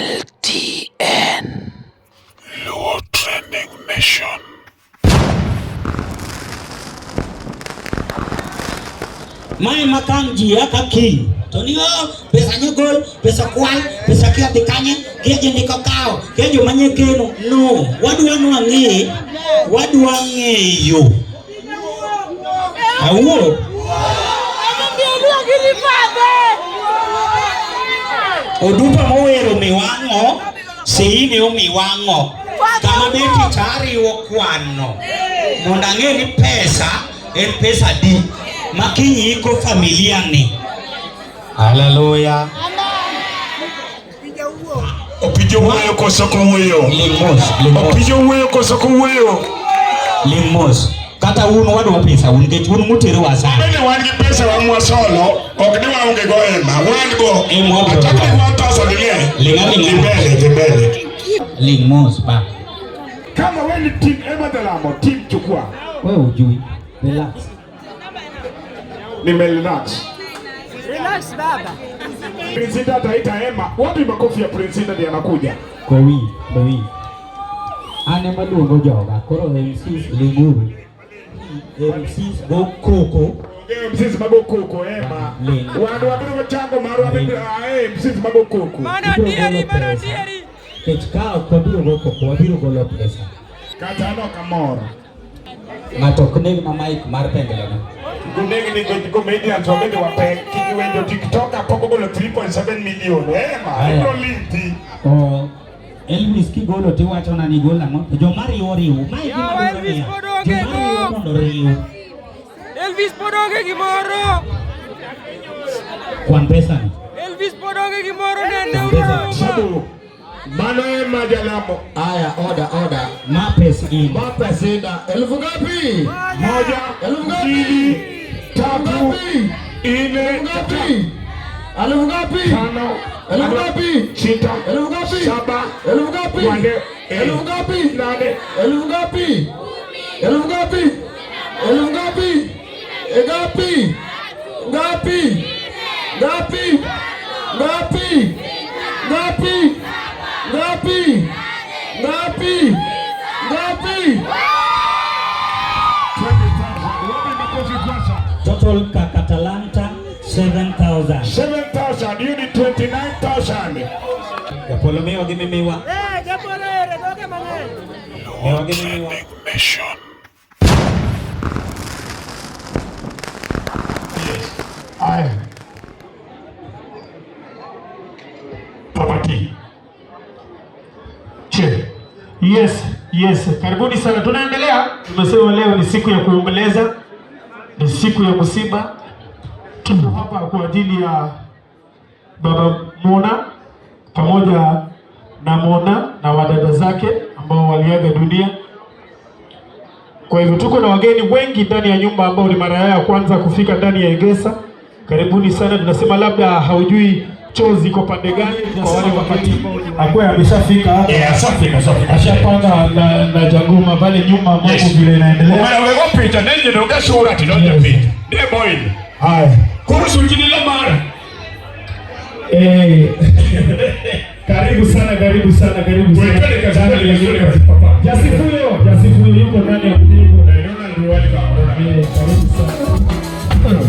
LTN. Luo Trending Nation. Mae makang ji aka kiny to ni oh, pesa nyogol, pesa kwal, pesa kia dhi kanye, kia ji ndiko kawo, kia joma nye keno. No, wadwa nwang'e, wadwa ng'eyo. Awuo. Odupa mowero miwang'o, seini omiwang'o. Kama beti tariwo kwano. Mondo ang'e ni pesa en pesa di ma kiny iko familia ni. Haleluya. Opija wuoyo koso kowuoyo? Ling mos, ling mos. Opija wuoyo koso kowuoyo? Ling mos. Kata un wadwa pesa un nikech un muterowa sana. Bende wan gi pesa wa mwasolo, ok ni waonge go ema, wan go. Ema wabiro Achak dwaro. gi 1000 ile. Ling aling'a. Dhi mbele, dhi mbele. Ling mos ba. Kama wewe ni team Emma Delamo, team chukua. Wewe hujui. Relax. Nimerelax. Relax baba. Prince ataita Emma. Wapi makofi ya Prince ndiye anakuja? Kowi, kowi. An ema luongo joga, koro MCs linguru. MCs go koko. MCs mago koko Emma. Ling. Wan wabiro chango marwa wabiro ah MCs mago koko. Mano Ibiro dieri, golo mano pesa. dieri. Nikech ka ok wabiro go koko, wabiro golo pesa. Kata an ok amor. Ng'ato ok neg na mic mar pengeleno. Gunegni go comedians wabende wapek kiwenjo TikTok pok ogolo 3.7 million. Emma, Aya. ibiro liti. Oh, Elvis kigolo tiwachona ni gol ang'o? To joma riwo riwo. Mae gima Yawa, dwaro Elvis niya, pod onge Joma riwo go. mondo riw. Elvis pod onge gimoro. Kwan pesa ni. Elvis pod onge gimoro nene Pesa. uru. Sabu. Mano Emma Jalamo. Aya, oda oda. Ma pes in. Ma pesida elfu ngapi? Moja, Elfu ngapi? mbili, Elfu tatu, ngapi? nne, Elfu ngapi? Elfu ngapi? tano, Elfu ngapi? sita, Elfu ngapi? saba, Elfu ngapi? Wande, Elfu ngapi? nane, Elfu ngapi? Elfu ngapi? Elfu ngapi? E ngapi? Ngapi? Ngapi? Ngapi? Ngapi? Ngapi? Ngapi? Ngapi? 20,000. Wapi makofi kwanza? Total Kakatalanta 7,000. 7,000, you need 29,000. Japolo miwa gi mimiwa. Eh, japolo ere doge mang'eny. Miwa gi mimiwa. Nation. Aya. Papa T. Che. Yes, yes. Karibuni sana. Tunaendelea. Tumesema leo ni siku ya kuomboleza, ni siku ya msiba. Tuko hapa kwa ajili ya Baba Mona pamoja na Mona na wadada zake ambao waliaga dunia. Kwa hivyo tuko na wageni wengi ndani ya nyumba ambao ni mara yao ya kwanza kufika ndani ya Egesa. Karibuni sana. Tunasema labda haujui choo ziko pande gani kwa wale wakati akuwe ameshafika hapa. Eh, asafika, asafika. Ashapanga na jangoma pale nyuma mambo Yes. vile inaendelea. Omera wego picha nenje doga sura tidonje Yes. picha. Ne boy. Haya. Kuhusu jini la mara. Eh. Karibu sana, karibu sana, karibu sana. Twende kazi, twende kazi, twende kazi, papa. Jasifuyo, Jasifuyo yuko ndani ya mjengo. Eh, Ronald Ruwalika, Ronald. Eh, karibu sana.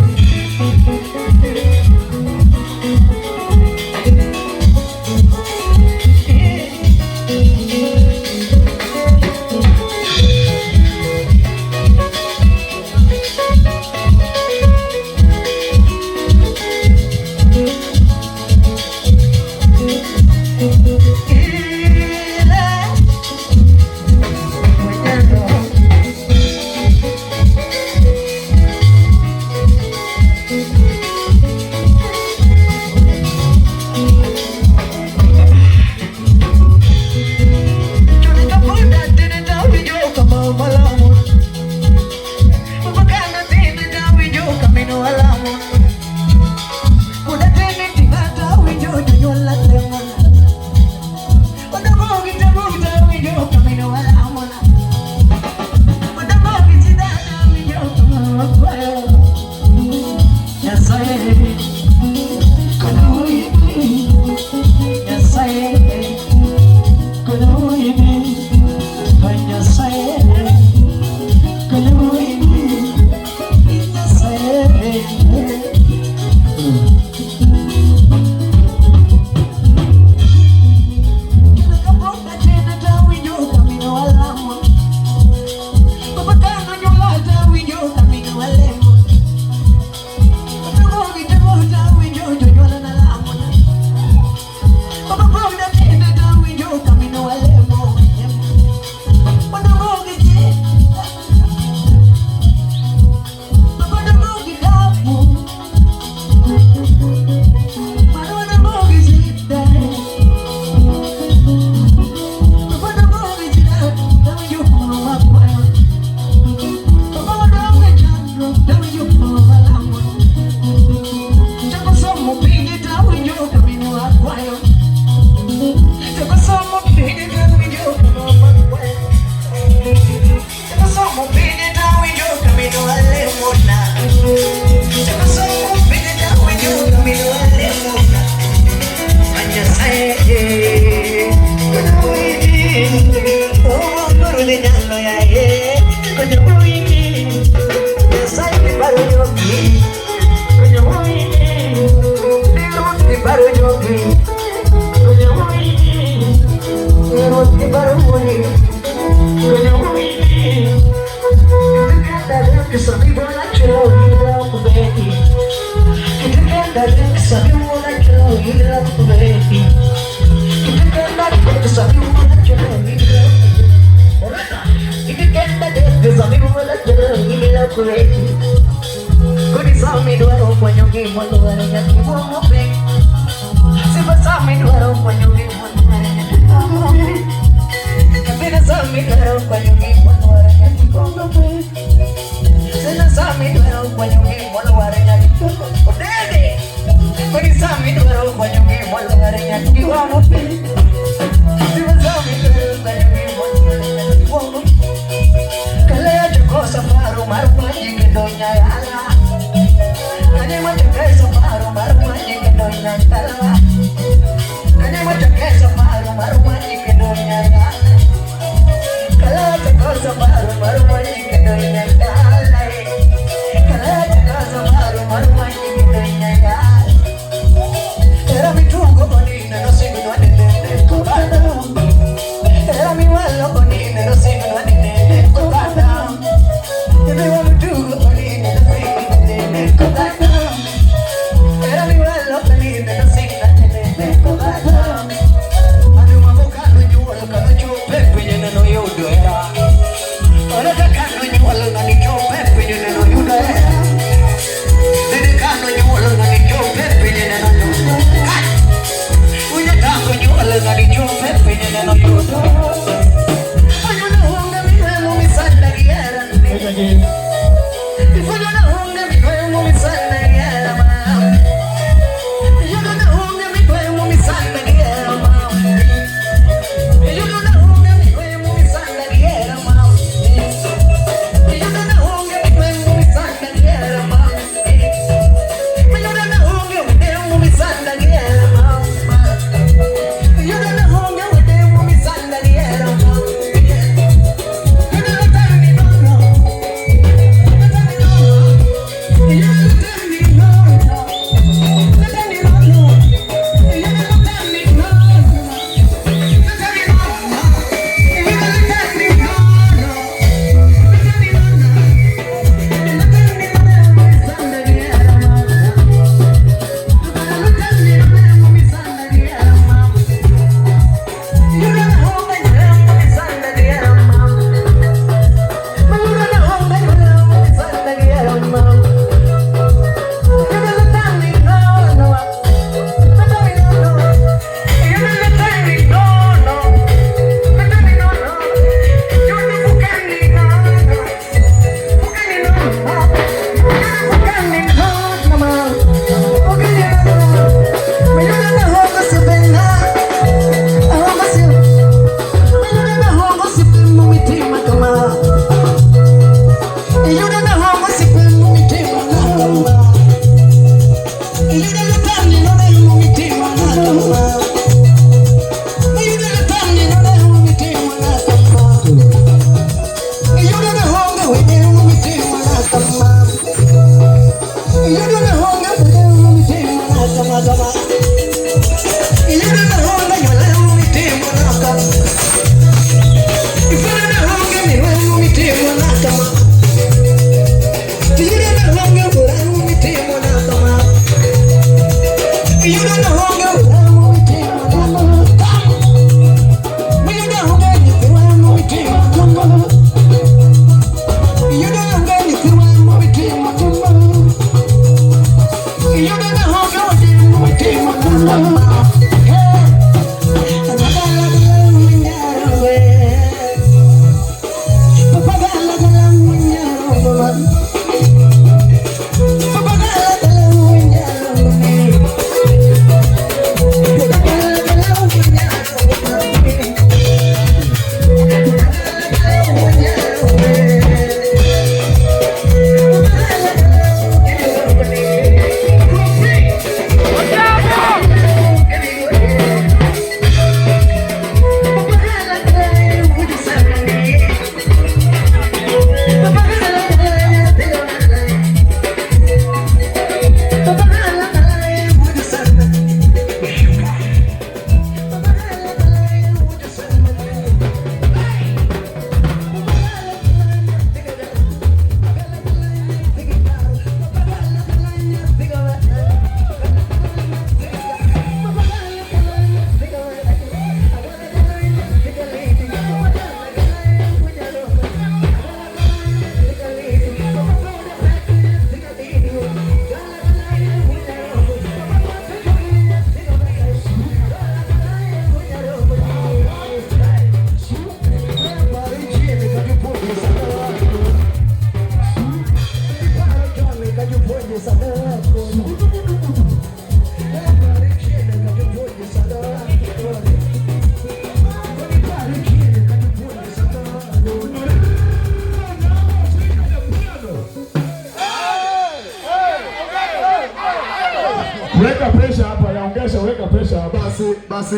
pesa, weka pesa hapa. Basi basi.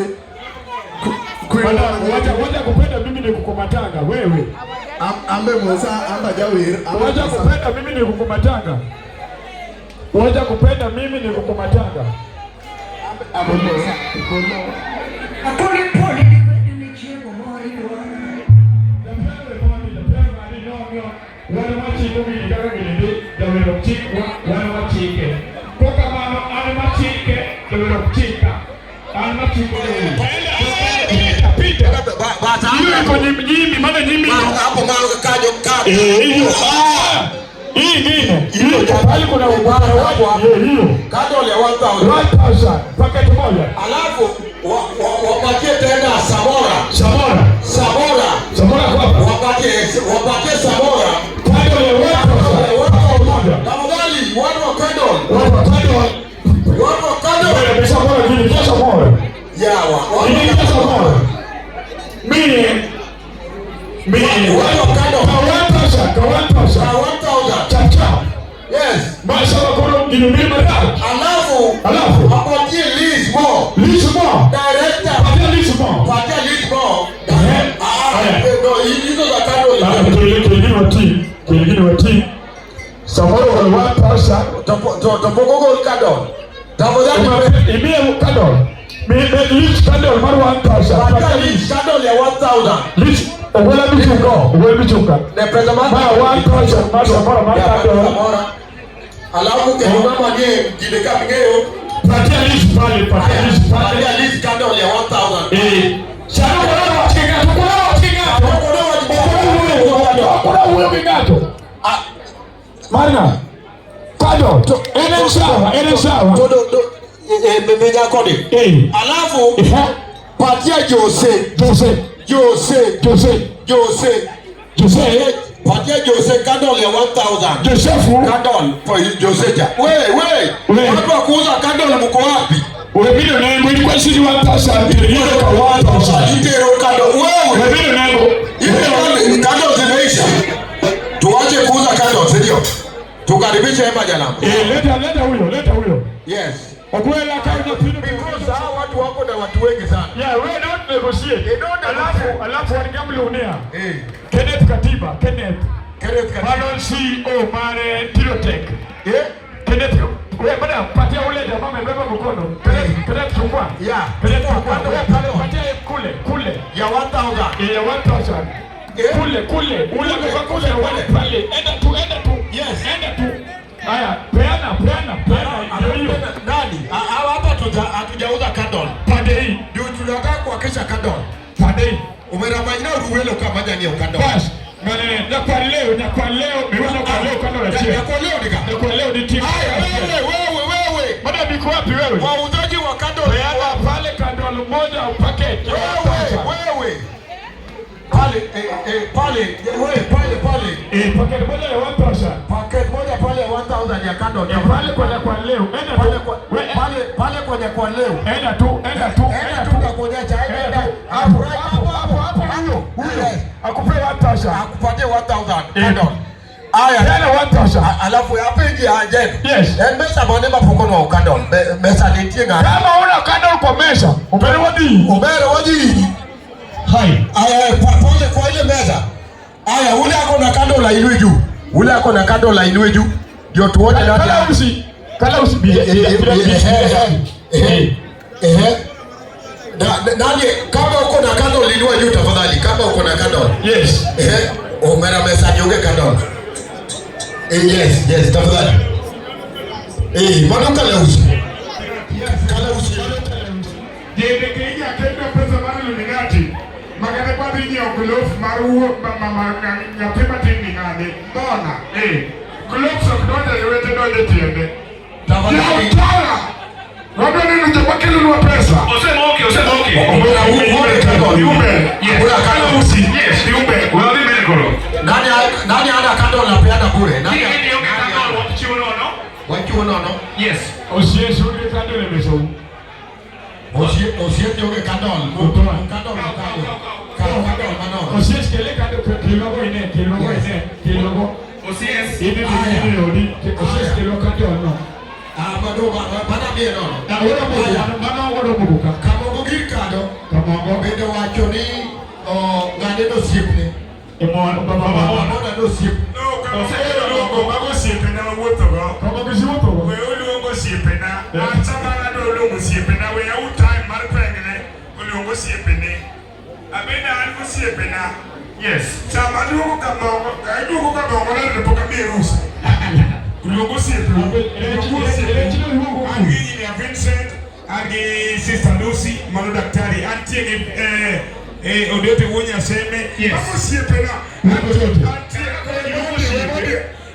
Bana, wacha kupenda mimi ni kukomatanga wewe. Ambe Musa amba jawir. Wacha kupenda mimi ni kukomatanga. Wacha kupenda mimi ni kukomatanga. Ambe Musa. Pole pole ni chiemo moriwa. Wan machiko gini kaka gini dhi, jawero ok chikwa, wan wachike. Kokamano an machike, jawero ok chika. An machiko jawero. Pita, pita. Hiyo iko nyimi, maana nyimi. Hapo mara kajo kajo. Eh, hiyo. Ah! Hii ingine. Hiyo pale kuna ubara Hapo hapo. Eh, hiyo. Kado ya 1000. 1000 packet moja. Alafu wapatie tena Samora. Samora. Samora. Samora kwa hapa. Wapatie Samora. Kado ya 1000 moja. Tafadhali watu wa Kado. Watu wa kado. Watu wa Kado. Wewe pesa moja gini pesa moja. Yawa. Gini pesa moja. Mimi mimi Watu wa Kado. Kwa 1000, kwa 1000. Kwa 1000. Chap chap. Yes. Masha wakoro gini mbili mara. Alafu Alafu wapatie Liz Mo. Liz Mo. Director. Patia Liz Mo. Patia Liz Mo. Eh. Ah, no, hizo za Kado. Kile wa team, kile wa team. Samora wa 1000. Topoko Kado. Tafadhali Imie kado. Mimi Liz kado mar 1000. patia Liz Kado ya 1000. Liz ogola bichuka, ogola bichuka. Ne pesa Ma 1000 mar Samora mar Ya kado. Samora. Alafu kendo kama ni gine kapingeo. Patia Liz pale, patia Liz pale. Patia Liz Kado ya 1000. Eh. Sana kwa wachinga, kwa wachinga. Kwa huyo kingato. Marina. Kado, ene sawa, ene sawa. Todo do mimi kodi. Eh. Alafu Eh. patia Jose. Jose, Jose. Jose, Jose. Jose, Patia Jose Kado ya 1000. Josefu. Kado for Jose ja. We we. We. Watu wa kuuza kado mko wapi? Wewe milioni ilikuwa sisi 1000, hiyo kwa 1000. Itero kado wewe. Wewe milioni Ile kado zimeisha. Tuache kuuza kado, si ndio? Tukaribishe Emma Jalamo. Eh, leta leta huyo, leta huyo. Yes. Okwela kama pino Because hawa watu wako na watu wengi sana. Yeah, we don't negotiate. They don't negotiate. Alafu wanigamlunia. Eh. Kenneth Katiba, Kenneth. Kenneth Katiba. Manon CEO mare Tilotech. Eh? Kenneth, wewe bwana patia ule jamaa amebeba mkono. Kenneth, Kenneth chukua. Yeah. Kenneth chukua. Kado, Wewe kado. patia kule, kule. Ya 1000. Eh, ya 1000. Eh? Kule, kule. Ule kwa kule kule. pale. Enda tu, enda tu. Yes. Enda tu. Haya, peana, peana, peana. Ndio hiyo. Nani? Hawa hapa hatujauza kado. Pande hii, Ndio tunataka kuhakikisha kado. pande hii. Umeramanyina ruwelo kama jani ya kado. Bas. Manene, na kwa leo, na kwa leo, miwana kwa leo kando la chia. Ya kwa leo nika. Na kwa leo ni timu. Haya wewe wewe wewe. Madam iko wapi wewe? Wauzaji wa kado. Peana pale kando moja packet. Wewe wewe. Pale pale wewe pale pale. Eh, packet moja ya 1000. Packet moja pale ya 1000 ya kado. Eh, pale kwa kwa leo. Enda Pale tu. kwa We, pale pale kwenye kwa leo. enda tu, enda tu, Enda tu kakuonyesha Enda enda. tu. Hapo hapo hapo hapo huyo. Huyo. Akupe 1000. Akupatie 1000 Eh. kado. Aya. Tena 1000. Alafu hapo ingi ajeni. Yes. Mesa mane mafuko no kado. Mesa nitie ngana. Kama una kando kwa mesa, upewe di. Ubere waji. Hai. Aya pale kwa ile meza. Aya ule ako na kando la inui juu. Ule ako na kando la inui juu. Ndio tuone nani. Kala usi. Kala usi bi. Eh. Nani kama uko na kando linua juu tafadhali, kama uko na kando. Yes. Eh, umera mesa nyoge kando. Yes, yes, tafadhali. Eh, mano kala usi. Yes, kala usi. Jende Kenya kendo pesa mar Illuminati. Magane kwa dhi nyiewo gloves mar wuok nyathi matin ni ng'ane. Mbona? Eh. Gloves ok donjo e lwete donjo e tiende. Tafadhali. Yautara! Wadwa neno joma kelonwa pesa. Osema okay, osema okay. Omera uone kando. Viumbe. Yes. Ula kando. Usi. Yes, viumbe. Wewe mbele koro. Nani nani ana kando la peana bure? Nani? Hii ndio kando wachiwo nono. Wachiwo nono. Yes. Osie shughuli kando le meso. Osie osie ndio kando. Utoa. Kando kando. Kando manono. Osie skele kando kilogo ine, kilogo ine, kilogo. Osie. Ini ni ni odi. Osie skele kando no. Ah, mano mana mie nono. Na wewe mmoja, mano Aneno osiepne. Baba Mona no osiep. No, kama oluongo mago osiepena mawuothogo. Kama kisiwuothogo. We oluongo osiepena. An sama adwa luongo osiepena, we au time mar pengne oluongo osiepene. Abende an gosiepena. Yes. Sama aduogo kamoko, aduogo kamoko to pok amiye rusa. Luongo osiepe. Luongo osiepe. An gi Engineer Vincent, an gi Sister Lucy, mano daktari, antie gi Odete wuo Nyaseme. Yes. Mago osiepena.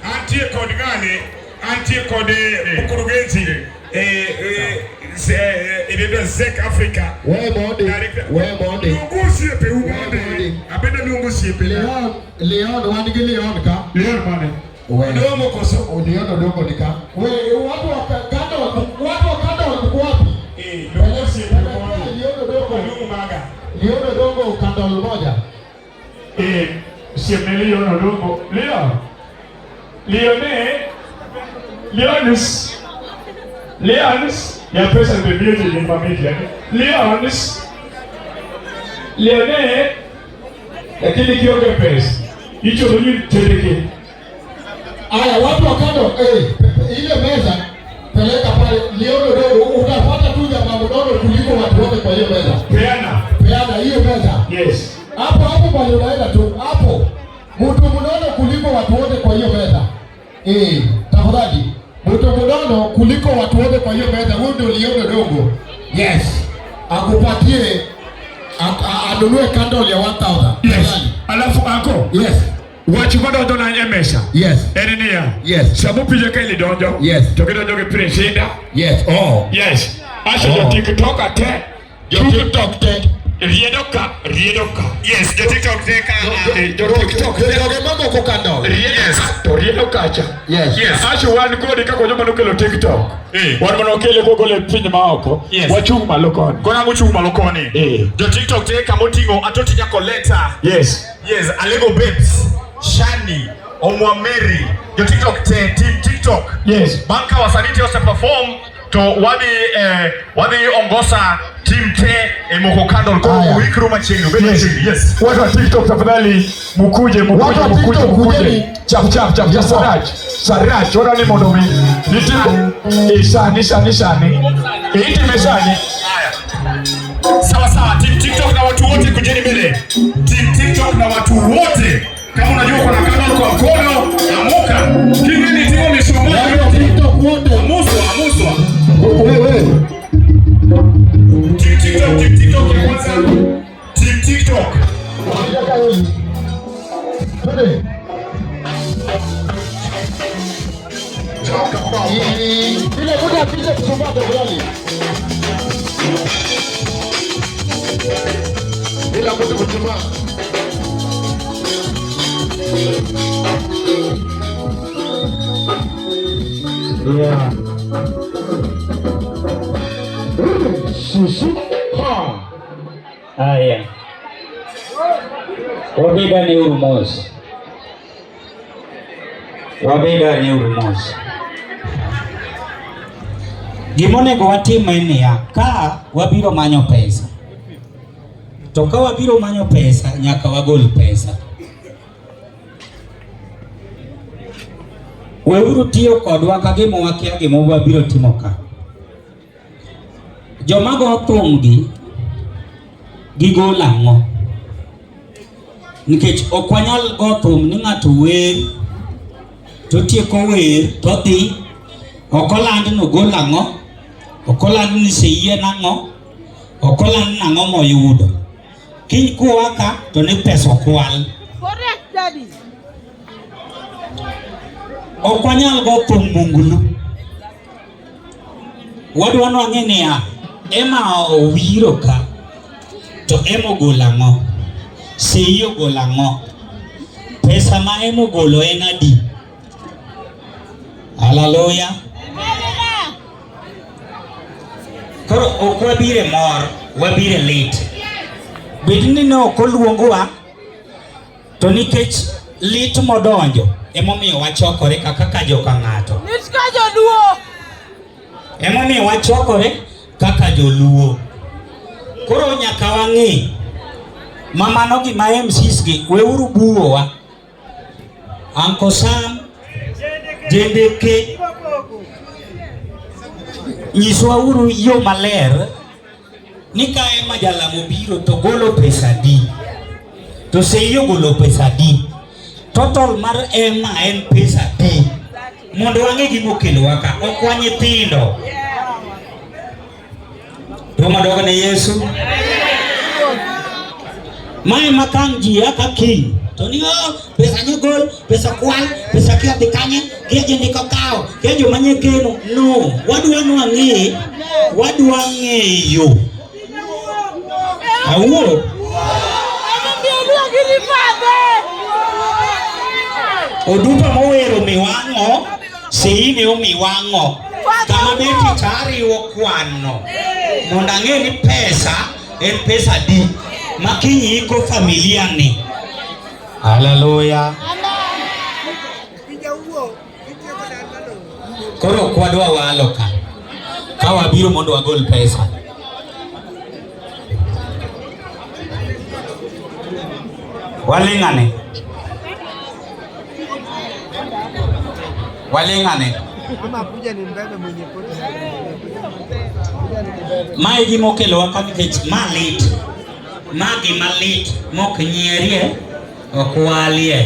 Antie kod ng'ane, antie kod mkurugenzi inaitwa ZEC Africa. We mondi. We mondi. Luongo osiepe umondi. Abende luongo osiepe. Leon, Leon, wan gi Leon ka. Leon mane? We. Odongo koso? Leon Odongo ni ka. We watu wa kando, watu wa kando wako wapi? Luongo osiepe umondi. Leon Odongo. Luongo maga. Leon Odongo kando moja. Siemne Leon Odongo. Leon. Leone. Leonis. Leonis. Ya pesa the music in familia. Leonis. Leone. Lakini kionge pesa. Hicho ndio tendeke. Aya, watu wa kando, ile meza peleka pale Leon Odongo, utapata tu jamaa mdogo kuliko watu wote kwa hiyo meza. Peana. Peana hiyo meza. Yes. Hapo hapo pale unaenda tu hapo. Mtu mnono kuliko watu wote kwa hiyo meza. Tafadhali. Mtu mnono kuliko watu wote kwa hiyo meza, huyo ndio Leon Odongo. Yes. Akupatie anunue candle ya 1000. Yes. Alafu ako. Yes. Wach madonjo na e mesa. Yes. En niya. Yes. Sama pije ka ilidonjo. Yes. To gidonjo gi Prince Indah. Yes. Oh. Yes. Aso Oh. jo TikTok te. Jo TikTok te. Riedo ka, riedo ka. Yes, jo TikTok te ka. Jo TikTok te. Joge mamoko candle. Yes. To riedo kacha. Yes. Yes. Aso wan kodi kaka joma nokelo TikTok. Wan manokele kogolo e piny maoko. Yes. Wachung' malo koni. Koro ang' ochung' malo koni. Jo TikTok te kamoting'o Atoti Nyakoleta. Yes. Yes, Alego Babes, Shani, Omwameri. Jo TikTok te, team TikTok. Yes. Bang' ka wasanii te ose perform to wadhi ongosa team te e moko candle koro Aya. uikru machiegni, ubed machiegni. Yes. Watu wa TikTok tafadhali mukuje Watu mukuje wa mukuje TikTok, mukuje. kujeni. Chap chap chap chap sarach. Sarach ora ni mondo mi. Nitie sani sani sani. Itime sani. Haya. Sawa sawa, team TikTok na watu wote kujeni mbele. Team TikTok na watu wote. Kama unajua kuna candle kwa mkono, amuka. Kingine timo mishumaa. Watu wa TikTok wote. Amuswa, amuswa. Wewe. Team TikTok, team TikTok ya kwanza. Team TikTok. Twende. Ile muda apige kusumbua tafadhali. Bila mtu kusumbua. Yeah. Susu. Ha. Haya. Wabeda ni uru mos. Wabeda ni uru mos. Gimonego watim en niya, ka wabiro manyo pesa. To ka wabiro manyo pesa, nyaka wagol pesa. Weuru tiyo kodwa ka gima wakia gima wabiro timo ka. Joma go thum gi, gigolo ang'o? Nikech ok wanyal go thum ni ng'ato wer, to tieko wer, to dhi, ok oland ni ogolo ang'o, ok oland ni seyie nang'o, ok oland ni ang'o moyudo. Kiny kuwa ka, to ni pesa okwal. Correct, daddy. Ok wanyal go thum mungulu. Wadwa ni wang'e niya, Emma owiro ka, to Emma ogolo ang'o? Sei ogolo ang'o? Pesa ma Emma ogolo en adi? Hallelujah. Koro ok wabiro e mor, wabiro e lit. Bed ni ne ok oluongwa, to nikech lit modonjo, emomiyo wachokore kaka joka ng'ato. Lit ka joluo. Emomiyo wachokore kaka joluo. Koro nyaka wang'e Ma mano gima MCs gi weuru buowa. Uncle Sam Jendeke nyiswa uru yo maler ni ka ema jalamo biro to golo pesa di to Seyi ogolo pesa di total mar ema en pesa di mondo wang'e gima okelowa ka ok wa nyithindo. Roma dogo ne Yesu. Mae makang ji aka kiny to ni oh, pesa nyogol, pesa kwal, pesa kia dhi kanye, kia jindiko kawo, kia joma nyekeno. No, wadwa nwang'e, wadwa ng'eyo. Awuo. Odupa mowero miwang'o, Seyi omiwang'o. Kama beti tariwo kwano. Mondo ang'e ni pesa en pesa di. Ma kiny iko familia ni. Haleluya. Koro ok wadwa walo ka. Ka wabiro mondo wagol pesa. Waling'ane. Waling'ane. Mae gima okelowa ka nikech ma lit. Ma gima lit mok nyierie, ok walie.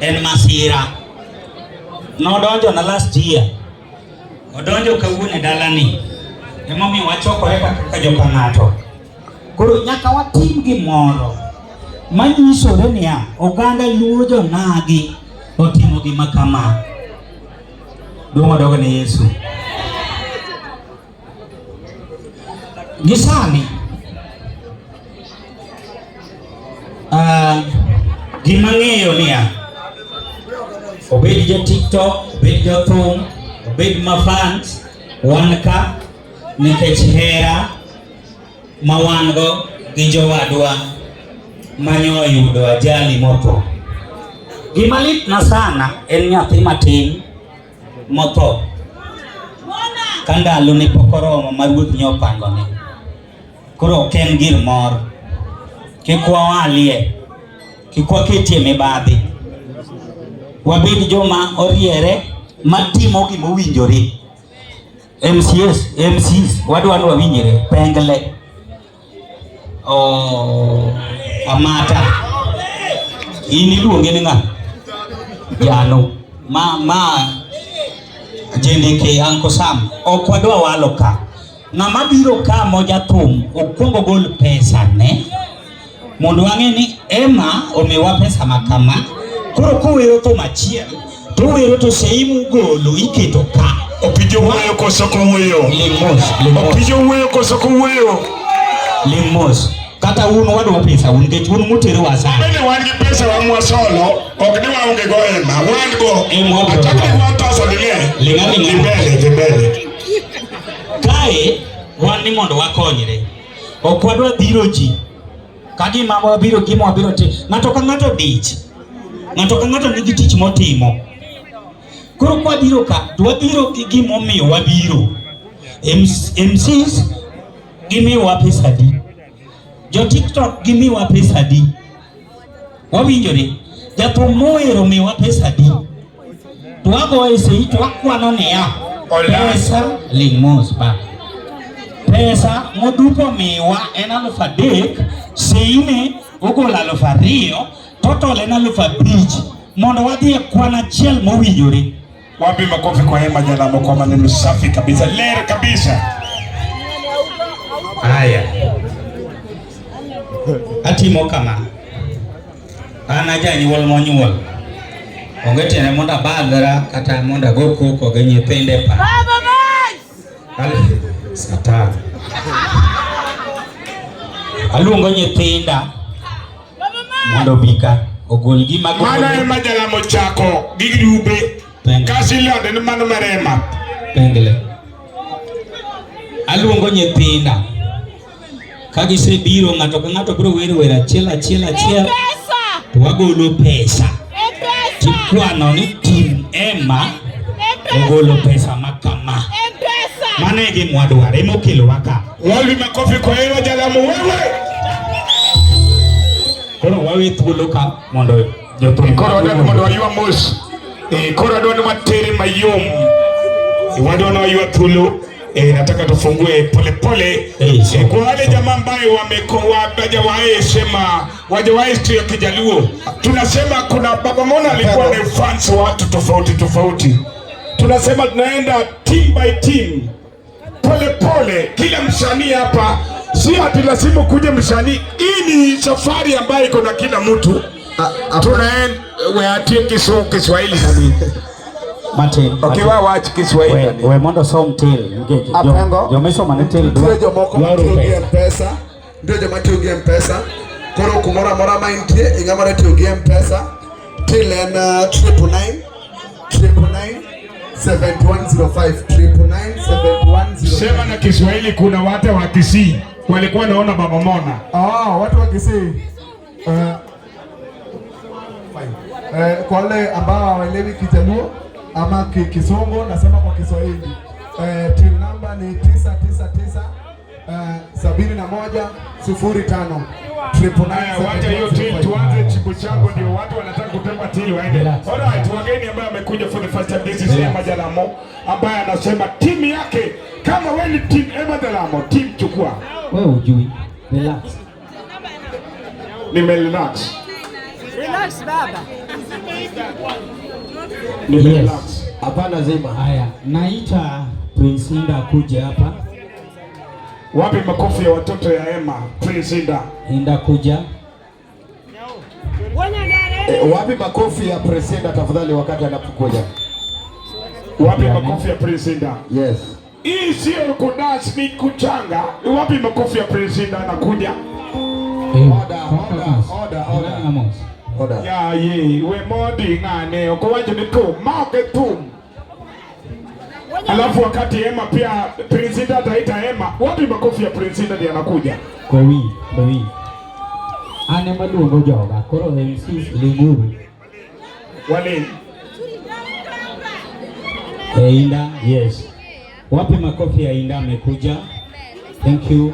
En masira. Nodonjo na last year. Odonjo kawuono e dalani. Emomiyo wachokore kaka joka ng'ato. Koro nyaka watim gimoro manyisore niya oganda Luo jonagi otimo gima kama. Duong' odog ne Yesu. Gi sani gima ng'eyo niya obed jo TikTok, obed jo thum, obed ma fans, wan ka nikech hera ma wan go gi jowadwa manyo oyudo ajali motho. Gima litna sana en nyathi matin motho ka ndalo ne pok oromo ma ruoth ne opangone. Koro ok en gir mor. Kik wawalie, kik waketie mibadhi. Wabed joma oriere matimo gima owinjore. MCs, MCs, wadwa ni wawinjre, pengle. Oh, amata. In iluonge ni ng'a? Jalo. Ma Jendeke Uncle Sam. Ok wadwa walo ka. Ng'ama biro ka moja thum, okwongo gol pesa ne. Mondo wang'e ni Emma omiwa pesa ma kama. Koro kowero thum achiel, to owero to sei mugolo iketo ka. Opija wuoyo koso kowuoyo? Ling mos, ling mos. Opija wuoyo koso kowuoyo? Ling mos. Kata un wadwa pesa un nikech un muterowa sana. Bende wan gi pesa wa mwasolo, ok ni waonge go Emma, wan go. Emma wabiro Achak gi dwaro. 1000 ing'e. Ling aling'a. Dhi mbele, dhi mbele. Kae wan ni mondo wakonyre. Ok wadwa dhiro ji. Ka gima wabiro gima wabiro timo. Ng'ato ka ng'ato dich. Ng'ato ka ng'ato nigi tich motimo. Koro kwa biro ka, to wabiro gi gimomiyo wabiro. MCs gimiyowa pesa di. Jo TikTok gimiyowa pesa di. Wawinjore. Jathum mowero miwa pesa di. To wagoyo sei to wakwano niya. Pesa ling mos ba. Pesa modupo miwa en 3,000, seine ogolo 2,000, total en 5,000. Mondo wadhi e kwan achiel mowinjore. Wapi makofi kwa Emma Jalamo kwa maneno safi kabisa, ler kabisa. Haya. Atimo kama. An ajanyuol monyuol. Onge tiende mondo abadhra kata mondo ago koko gi nyithinde pa. Baba Mike! Satan. Aluongo nyithinda mondo obi ka ogol gima Mano golo. Emma Jalamo chako gi grube. Kasi ilonde ni mano mar Emma. Pengle. Aluongo nyithinda. Ka gisebiro ng'ato ka ng'ato biro wero wer achiel achiel achiel. To wagolo pesa. Tikwano ni tim Emma ogolo pesa ma kama. Mano e gima wadwaro, ema okelowa ka. Wapi makofi kwa Emma Jalamo wewe. Koro wawe thuolo ka mondo jothum. Koro wadwa ni mondo waywa mos. Koro wadwa ni watere mayom. Wadwa ni waywa thuolo. Nataka tufungue polepole. Kwa wale jamaa ambaye wajawahi sema wajawahi ya Kijaluo, tunasema kuna Baba Mona alikuwa na fans watu tofauti tofauti. Tunasema tunaenda team by team, pole pole. Kila msanii hapa si ati lazima kuje msanii. Hii ni safari ambayo iko na kila mtu. Tunaenda weatie Kiswahili nani. Martin. Okay, wa wach Kiswahili nani. We mondo som til nikech Apengo. jomisomo ne til Nitie jomoko dwaro matiyo gi pesa. M-Pesa, nitie joma tiyo gi M-Pesa. Koro kumoro amora ma intie, ing'ama dwa tiyo gi M-Pesa, till en 999 999 7105, 999 7105. Sema na Kiswahili, kuna watu wa Kisii walikuwa naona Baba Mona. Ah, watu wa Kisii. Fine. Kwa wale ambao hawaelewi Kijaluo ama Kisungu, nasema kwa Kiswahili. Till number ni 999 71 05 999. Haya, wacha hiyo till tuanze chibu chango, ndio watu wanataka kupepa till waende. Alright, wageni ambao wamekuja for the first time, this is Emma Jalamo ambaye anasema timu yake, kama wewe ni team Emma Jalamo, team chukua. Wewe hujui. Relax. Nime relax. Relax baba. Nime Yes. relax. Hapana zima. Haya, naita Prince Inda akuje hapa. Wapi makofi ya watoto ya Emma? Prince Inda. Inda kuja. Wapi makofi ya Prince Inda tafadhali wakati anapokuja? Wapi makofi ya Prince Inda? Yes. Hii sio kudance, ni kuchanga. Wapi makofi ya Prince Inda anakuja? Order, order, order, order. Order. Ya ye, we modi ngane, okowacho ni thum, ma ok thum. Alafu wakati Emma pia Prince Inda ataita Emma. Wapi makofi ya Prince Inda ndiye anakuja? Kowi, kowi. An ema luongo joga, koro MCs linguru. Wale Inda, yes. Wapi makofi ya Inda amekuja? Thank you.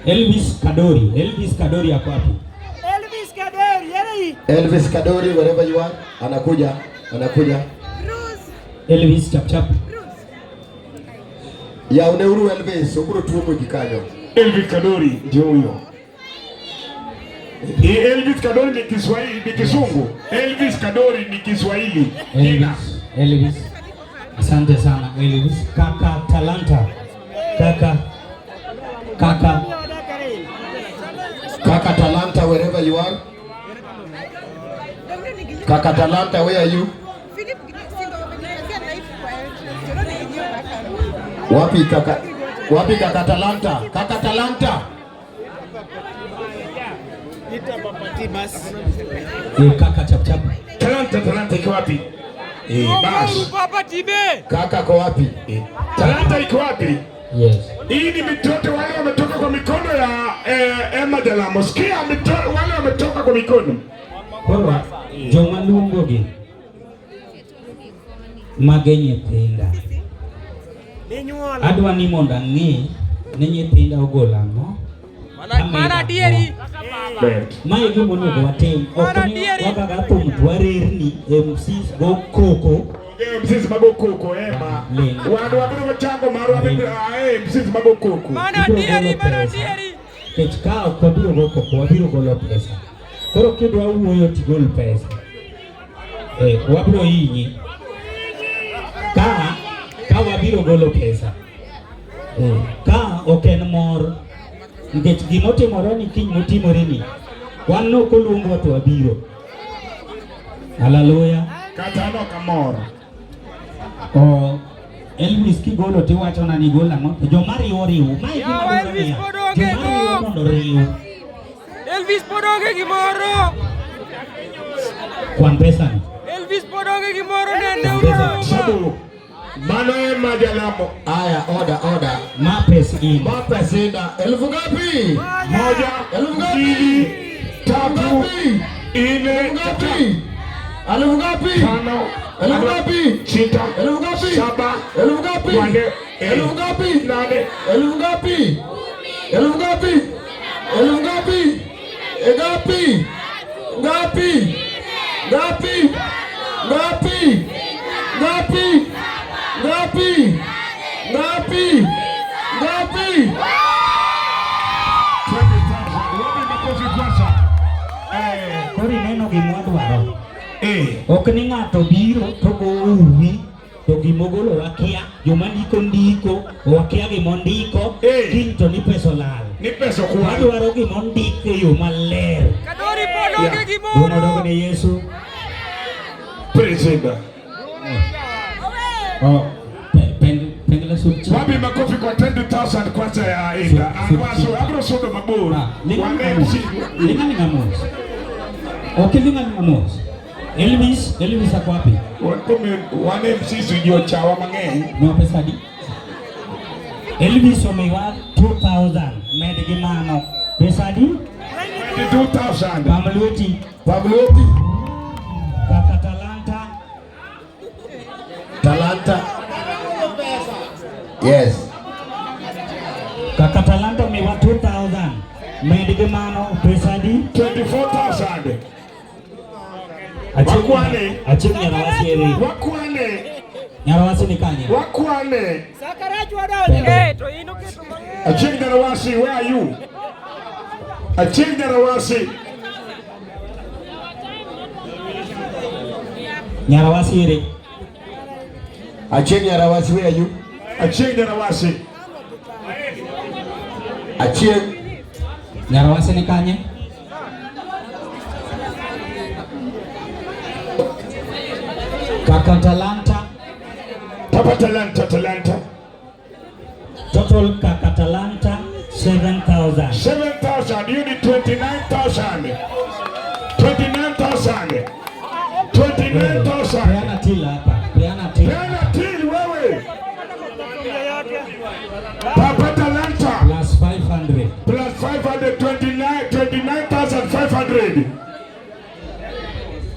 Elvis Kadori, Elvis Kadori ako wapi? Elvis Kadori, yeye. Elvis Kadori, wherever you are, anakuja, anakuja. Elvis chap chap. Ya uneuru Elvis, ubro tuomo gikanyo. Elvis Kadori ndio huyo. Elvis Kadori ni Kiswahili, ni Kizungu. Elvis Kadori ni Kiswahili. Jina. Elvis, Elvis. Asante sana Elvis. Kaka Talanta. Kaka. Kaka. Kaka Talanta, wherever you are. Kaka Talanta, where are you? Wapi kaka? Wapi kaka Talanta? Kaka Talanta. Kaka chap chap. Talanta, Talanta iko wapi? Bas. Kaka ko wapi? Talanta iko wapi? Yes. Hii ni mitoto wale wametoka kwa mikono ya Emma Jalamo. Sikia mitoto wale wametoka kwa mikono. Koro joma luongogi mage nyithinda. Adwa ni mondo ang'e ni nyithinda ogolo ang'o. Mana adieri. Mae gima onego watim. Ok ni wagaga thum to warerni MCs go koko. MCs mago koko Emma. Ling. Wan wabiro chango marwa wabiro MCs mago koko. Mana adieri, mana adieri. Nikech ka ok wabiro go koko, wabiro golo pesa. Koro kidwa wuoyo tigol pesa. Wabiro hinyi. Ka wabiro golo pesa. Ka ok en mor. Nikech gimotimore ni kiny motimore ni. Wan nok oluongwa to wabiro. Haleluya. Kata an ok amor. O Elvis kigolo tiwachona ni gol ang'o? To joma riwo riwo. Mae gima Yawa, dwaro Elvis niya, pod onge joma riwo go. mondo riw. Elvis pod onge gimoro. Kwan pesa ni. Elvis pod onge gimoro nende Kwan pesa. uru. Sabu. Mano Emma Jalamo. Aya, order, order. Ma pes in. Ma pesa Inda. Elfu ngapi? Moja, Elfu ngapi? mbili, tatu, Ngapi? nne, Elfu ngapi? Elfu ngapi? tano, Elfu ngapi? sita, Elfu ngapi? saba, Elfu ngapi? Wane, Elfu ngapi? nane, Elfu ngapi? Elfu ngapi? Elfu ngapi? Ngapi? Ngapi? Ngapi? Ngapi? Ngapi? Ngapi? Ngapi? Ngapi? 20,000. Wapi makofi kwanza? Eh, Koro ineno gima wadwaro. eh. Ok ni ng'ato biro to go uwi to gimogolo wakia, joma ndiko ndiko wakia gimondiko, Eh. kiny to ni pesa olal. Ni pesa kwal. Wadwaro gimondik e yo maler. Kadori pod onge Yeah. Duong' gimoro. odog ne Yesu. President. Oh, pengla sub Wapi makofi kwa 20,000 kwanza ya Inda. Anwaso abro sodo mabor. Wane MC. Linga linga mos. Ok, linga linga mos. Elvis, Elvis ako wapi? Wane MC sijui chawa mang'eny. No pesa di. Elvis omiwa 2000 med gi mano. Pesa di? 22,000. Pam lweti. Pam lweti. Kaka Talanta. Talanta. Yes. Kaka Talanta omiwa 2000 med gi mano. Pesa di? 24,000. Wakwane. Achieng' Nyarawasi ere. Wakwane. Nyarawasi ni kanye? Wakwane. Eh, to in oketo mang'eny. Achieng' Nyarawasi, where are you? Achieng' Nyarawasi. Nyarawasi ere. Achieng' Nyarawasi, where are you? Achieng' Nyarawasi. Achieng' Nyarawasi ni kanye? Kaka Talanta. Papa Talanta, Talanta. Total Kaka Talanta 7,000. 7,000. You need 29,000. 29,000. 29,000. Peana till hapa. Peana till. Peana till wewe. Papa Talanta. Plus 500. Plus 529, 29,500.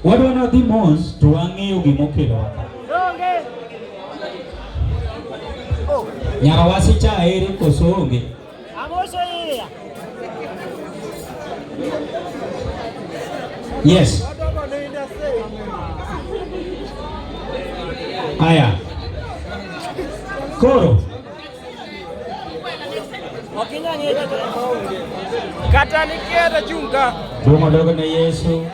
Wadwa nodhi mos to wang'eyo gimokelowa ka. Nyarawasi cha ere koso onge? Yes. Aya. Koro. Kata nikia tachung' ka. Duong' odog ne Yesu.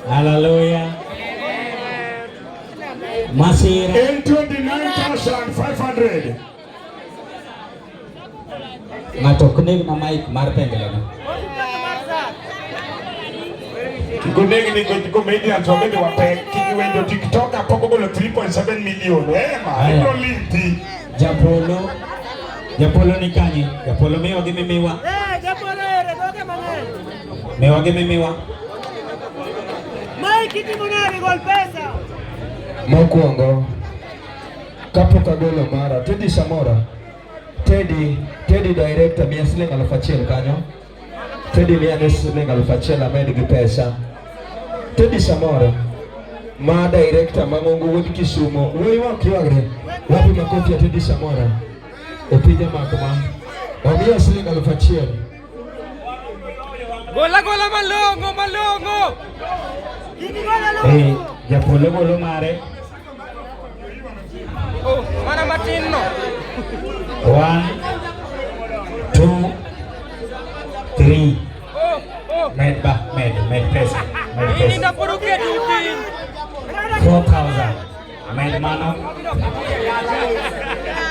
Haleluya. Masira. In 29,500. Ng'ato ok neg na mic mar pengeleno. Kik onegni comedians wabende wapek. Kik iwenjo TikTok pok ogolo 3.7 million. Eh ma, Aya. ibro limpi. Japolo. Japolo ni kanye? Japolo miwa gi mimiwa. Miwa gi mimiwa. Mokwongo, kapok agolo mara, Teddy Samora, Teddy, Teddy director miya siling 1000 kanyo. Teddy miya ne siling 1000 amed gi pesa. Teddy Samora, ma director mang'ongo wuod Kisumo, wuoyi ma ok ywagre. Wapi makofi ya Teddy Samora? Opija mak ma. Omiya siling 1000. Gola gola malong'o malong'o. Eh, Japolo golo mare. Oh, mana matin no. 1, 2, 3. Oh, oh. Med ba, med, med pesa. Med In pesa. inda pod oketo piny. 4,000. Med mano.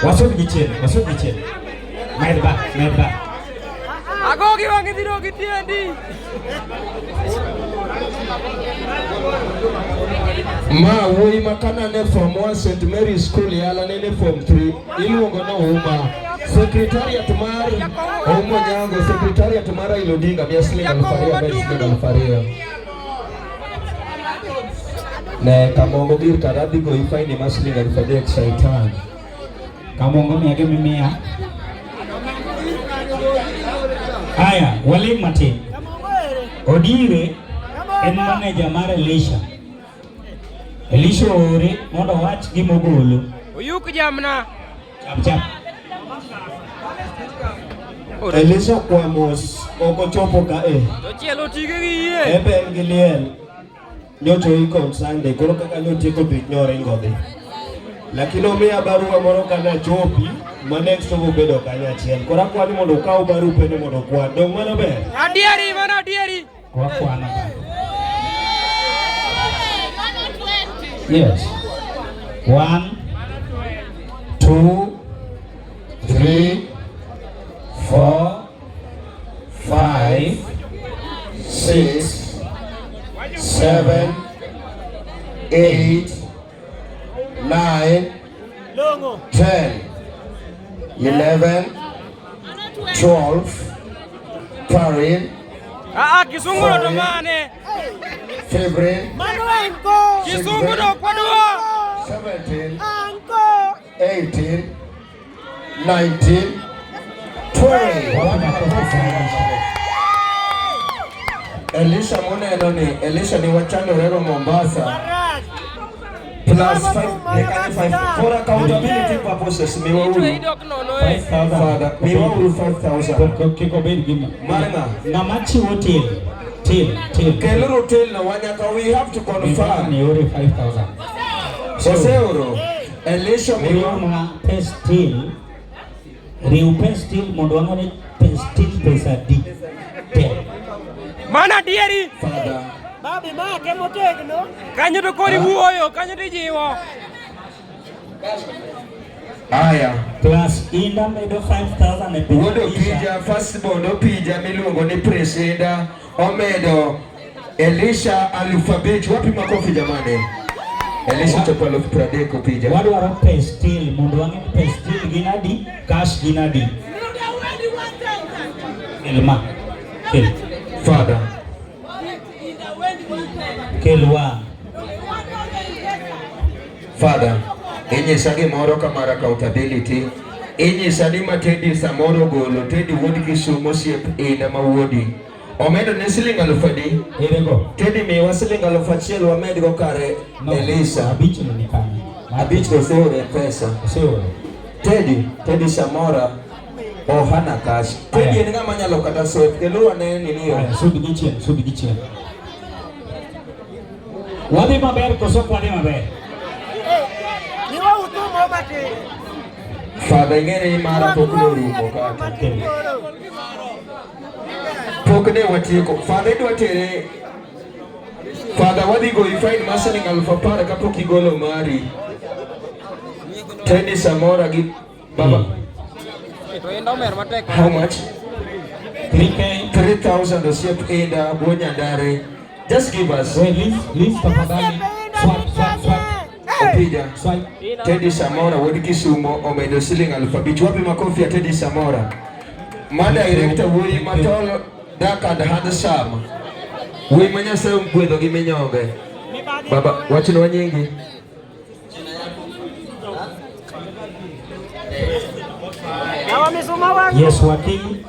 Wasud gi chien, wasud gi chien. Med ba, med ba. Ago gi wang'i dhiro gi tiendi. Ma wuoyi ma kana ne form 1 St Mary's School Yala nene form 3 iluongo ni Ouma. Secretariat mar Ouma Onyango, secretariat mar Raila Odinga miya siling 2000 amed siling 2000. Ne Kamongo gir kara adhi goyi faini mar siling 3000 shaitan. Kamongo miya gi mimiya. Aya, waling matin. Odire en manager mar Elisha. Elisha oore mondo owach gimogolo. Oyuk jamna. Chap chap. Elisha kwa mos ok ochopo ka e. To chielo tige gi yie. Ebe en gi liel. Nyocha oiko on Sunday, koro kaka nyotieko dhich nyoringo dhi. Lakini omiya barua moro kane achopi, ma next to bedo kanyo achiel. Koro akwa ni mondo ukaw barupe ni mondo okwan. Dong' mano ber? Adieri, mano adieri. Wakwana ka. Yes. 1 2 3 4 5 6, 7, 8, 9, 10, 11, 12, 13, Ah, ah, kisungu no to mane. 15, Kisungu no kwadwa. 17, 18, 19, 20. Elisha moneno ni Elisha ni wachandorego Mombasa plus 5 nekanye 5 for accountability purposes miwauru Idok nono eh. Father miwauru 5000 Kik obed gima. Mar ng'a? Ng'ama chiwo till. Till, till. Keluru till no wanyaka we have to confirm. Ni ore 5000. Oseoro Elisha miwa Miwa pes till. Riw pes till mondo wang'e ni pes till pesa di. Te. Mano adieri. Father Kanyo to kori wuoyo, kanyo to ijiwo. Aya Plus Inda medo 5000 e pesa. Wuod Opija first born Opija miluongo ni Presinda omedo Elisha 5000. Wapi makofi jamani? Elisha chopo 30,000 Opija. Wadwaro pes till mondo wang'e ni pes till gin adi, cash gin adi. Kel ma. Kel. Father Kel wa. Father, inyisa gimoro kamar accountability. Inyisa ni ma Teddy samoro golo, Teddy wuod Kisumo osiep Inda ma wuodi. Omedo ne siling 1000 adi? Erego. Teddy miwa siling 1000 wamedgo kare No. Elisa. Abich no ni kanye. Abich oseoro e pesa. Oseoro. Teddy, Teddy Samora ohana cash. Teddy en ng'ama nyalo kata sweep. Kelo wane nini yo. Aya, sud gi chien, sud gi chien. Wadhi maber koso ok wadhi maber? Father ing'e ni mara pok ne orumo kata. Pok ne watieko. Father idwa tere. Father wadhi goyi fine mar siling 10,000 kapok igolo mari. Teddy Samora gi baba. To Inda omer matek. How much? 3K. 3,000 osiep Inda wuod Nyandare. Just give us. Wait, Liz, Liz tafadhali. Swap, swap, swap. Opija. Swipe. Teddy Samora wuod Kisumo omedo siling 5000. Wapi makofi ya Teddy Samora? Ma director wuoyi matol dark and handsome. Wuoyi ma Nyasaye ogwedho gi minyonge. Baba, wachnwa nyingi. Yes, wakili.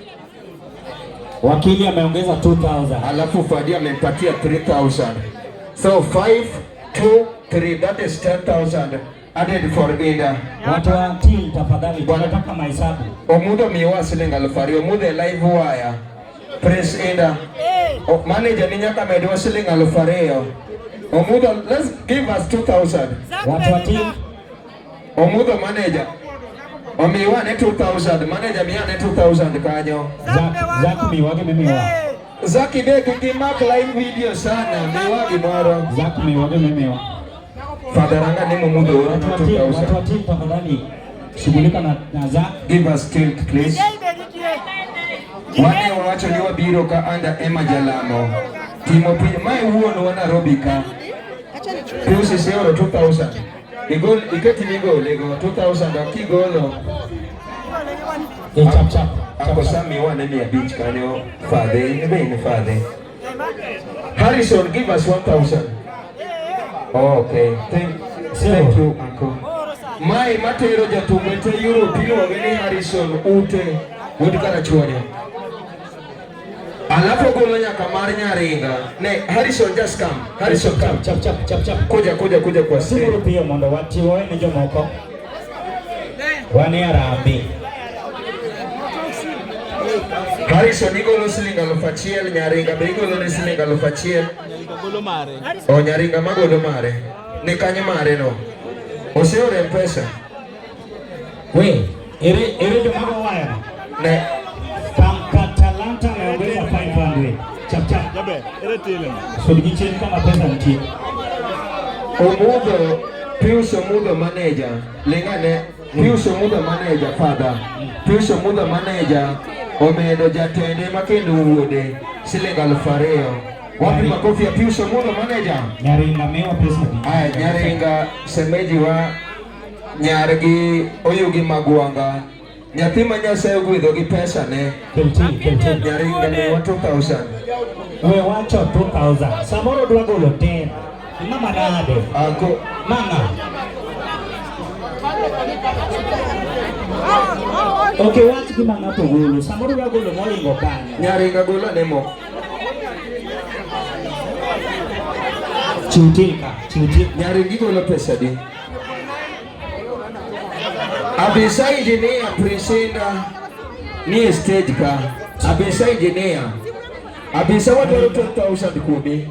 Wakili ameongeza 2000. Alafu Fadia amempatia 3000. So 5 2 3 that is 10,000 added for Inda. Watu wa till tafadhali, tunataka mahesabu. Omudho miwa siling 2000, Omudho e live wire. Prince Inda. O, manager ni nyaka medwa siling 2000. Omudho, let's give us 2000. Watu wa till Omudho manager. Omiwa ne 2000, manager miya ne 2000 kanyo. Zack, Zack miwage mimiwa. Zaki be kik imak live video sana, miwa gimoro. Zack miwage mimiwa. Father anga ni Mumudho oro Watu wa till, watu 2000. wa till tafadhali shughulika na Zack. Give us till please. Wane wawacho ni wabiro ka under Emma Jalamo. Timo piny, mae wuonwa Nairobi ka. Pius iseoro 2000. Igol, iketi migole go 2000 ok igolo. Eh, chap chap. Ako Sami wane 500 kanyo fadhe, in be in fadhe. Harrison, give us 1000. Oh, okay. Thank you, uncle. Mae matero jathum te Europe iluonge ni Harrison Ute wuod Karachuonyo. Alafu ogolo nyaka mar Nyaringa. Ne, Harrison just come. Harrison come. Chap chap chap chap. Kuja kuja kuja kwa stage. Timuru piyo mondo wati wawene jomoko. Wan e harambee. Harrison igolo siling 1000, Nyaringa be igolo ne siling 1000. O Nyaringa magolo mare. Ni kanye mare no? Oseoro M-Pesa. We, ere ere joma go waya. Ne. Kaka Talanta ameongeza 500. Chap chap. Jaber, ere tile. Sud gi chien kama pesa nitie. Omudho, Pius Omudho manager, lingane, Pius Omudho manager father, Pius Omudho manager omedo jatende makendo wuode siling 2000. Wapi makofi ya Pius Omudho manager? Nyaringa miwa pesa di. Aya, Nyaringa semeji wa nyargi Oyugi Magwanga. Nyathi ma Nyasaye ogwedho gi pesa ne. Keltin, keltin. Nyaringa miwa 2000. We wacho 2000. Samoro dwa golo 10. Mama nade? Ako Mama. Okay, wach gima ng'ato golo. Samoro dwa golo moingo kanyo. Nyaringa golo ne mo. Chiw tika, chiw tika. Nyaringa igolo pesa di? Abisa engineer presenter ni stage ka. Abisa engineer. Abisa wadwaro 2000 kuomi.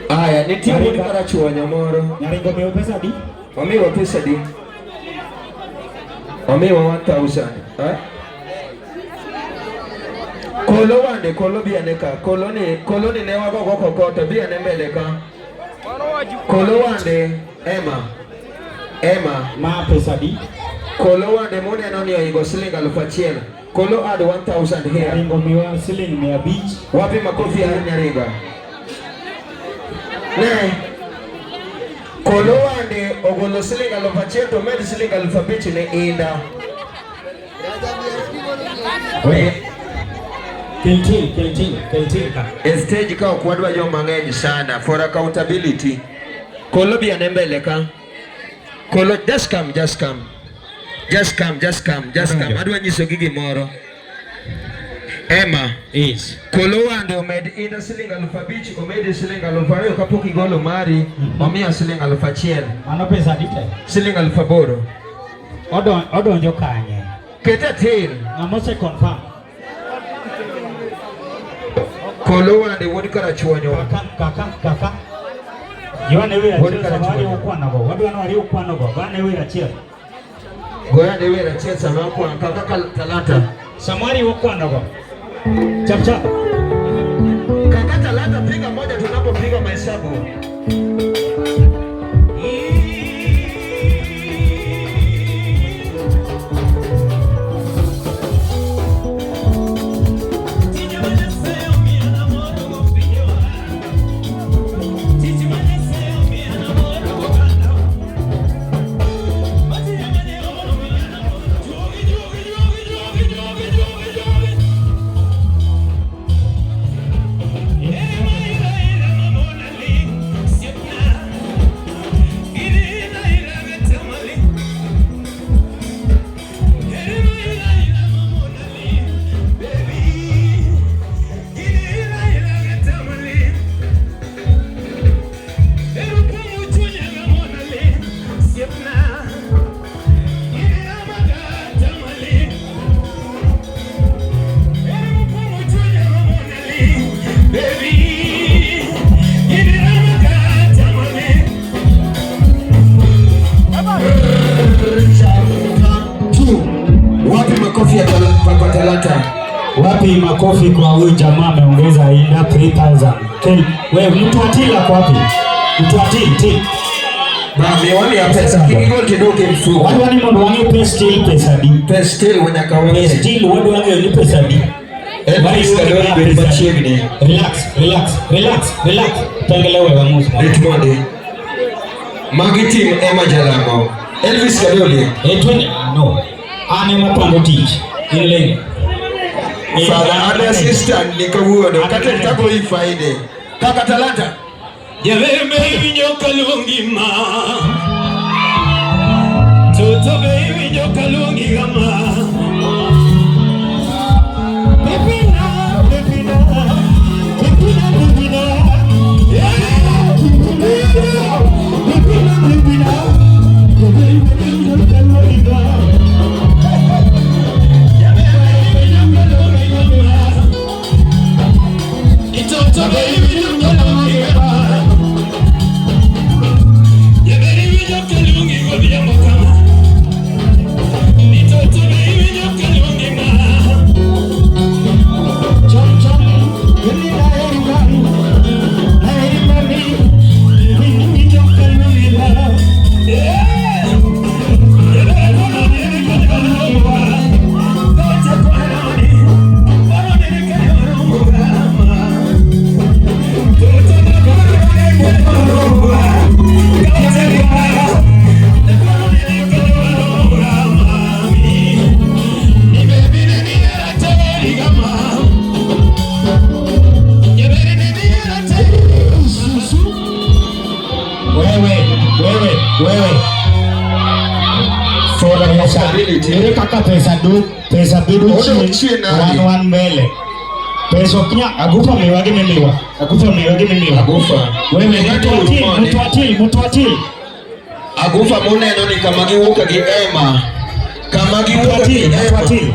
Aya, nitie wuod Karachuonyo moro. Nyaringo miwa pesa di? Omiwa pesa di? Omiwa 1000. Eh? Kolo wande, kolo bi ane ka. Kolo ni, kolo ni ne wago go kokoto, bi ane mbele ka. Kolo wande, Emma. Emma. Ma pesa di? Kolo wande muneno ni oingo siling 1000. Kolo add 1000 here. Nyaringo miwa siling 500. Wapi makofi ya Nyaringa? Ne. Kolo wande ogolo siling 1000 to med siling 5000 ne Inda. We. Keltin, keltin, keltin ka. E stage ka ok wadwa joma ng'eny sana for accountability. Kolo bi ane mbele ka. Kolo, just come, just come. Just come, just come, just come. Adwa nyiso gi gimoro. Emma. Yes. Kolo wande omed Inda siling 5000, omedi siling 2000 kapok igolo mari, omiya siling 1000. Mano pesa di te? Siling 8000. Odonjo kanye? Kete til. Ng'ama ose confirm? Kolo wande wuod Karachuonyo. Kaka, kaka, kaka. Yohane wer Wuod achiel sama Karachuonyo. wariwo kwanogo. Wadwa ni wariw kwanogo. Gane wer achiel. Goyane wer achiel sama kwan kaka Talanta. Sama wariwo kwanogo. Chap chap. Kaka Talanta piga moja tunapopiga mahesabu. Wapi makofi ya Papa Talanta? Wapi makofi kwa huyu jamaa ameongeza Inda 3000. Kel, we mtu atila kwa wapi? Mtu atil til. Ba miwani ya pesa kigol kidogo mfuko. Wadwa ni mondo wang'e pestil pesa di. Pestil wanyaka wang'e. Pestil wadwa ng'eyo ni pesa di. Elvis Kadori bed machiegni. Relax, relax, relax, relax. Tengelewe wamus. Rit mondi. Magi team Emma Jalamo. Elvis Kadoli. E twende no. An ema pango tich. In leng. Father an assistant ni kawuono kata tago ifaide. Kaka Talanta. Jaber be iwinjo kaluongi ma Toto be iwinjo kaluongi kama Pipina, pipina, pipina, pipina. Yeah, pipina, pipina, pipina. Jaber be iwinjo kaluongi ma. Responsibility. Ere kaka pesa dok, pesa bedo Odok chien, chien nade? wan wan mbele. Pesa ok nya, agufa miwa gi mimiwa. Agufa miwa gi mimiwa. Agufa. Wewe Ng'ato mtu atil, mone. mtu atil, mtu atil. Agufa muneno ni kama giwuok gi Emma. Kama Mtu giwuok gi atil, mtu Emma. atil.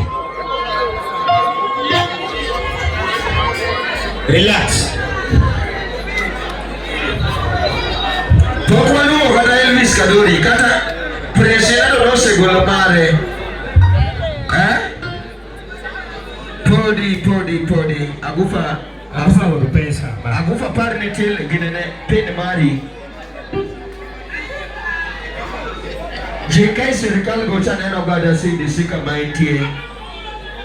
Relax. Pok waluwo kata Elvis Kadori kata Presiado nosegolo mare. Eh? Podi podi podi Agufa Agufa od pesa. Agufa par ni til ginene pin mari. JK sirikal gocha neno gada CDC kama entie.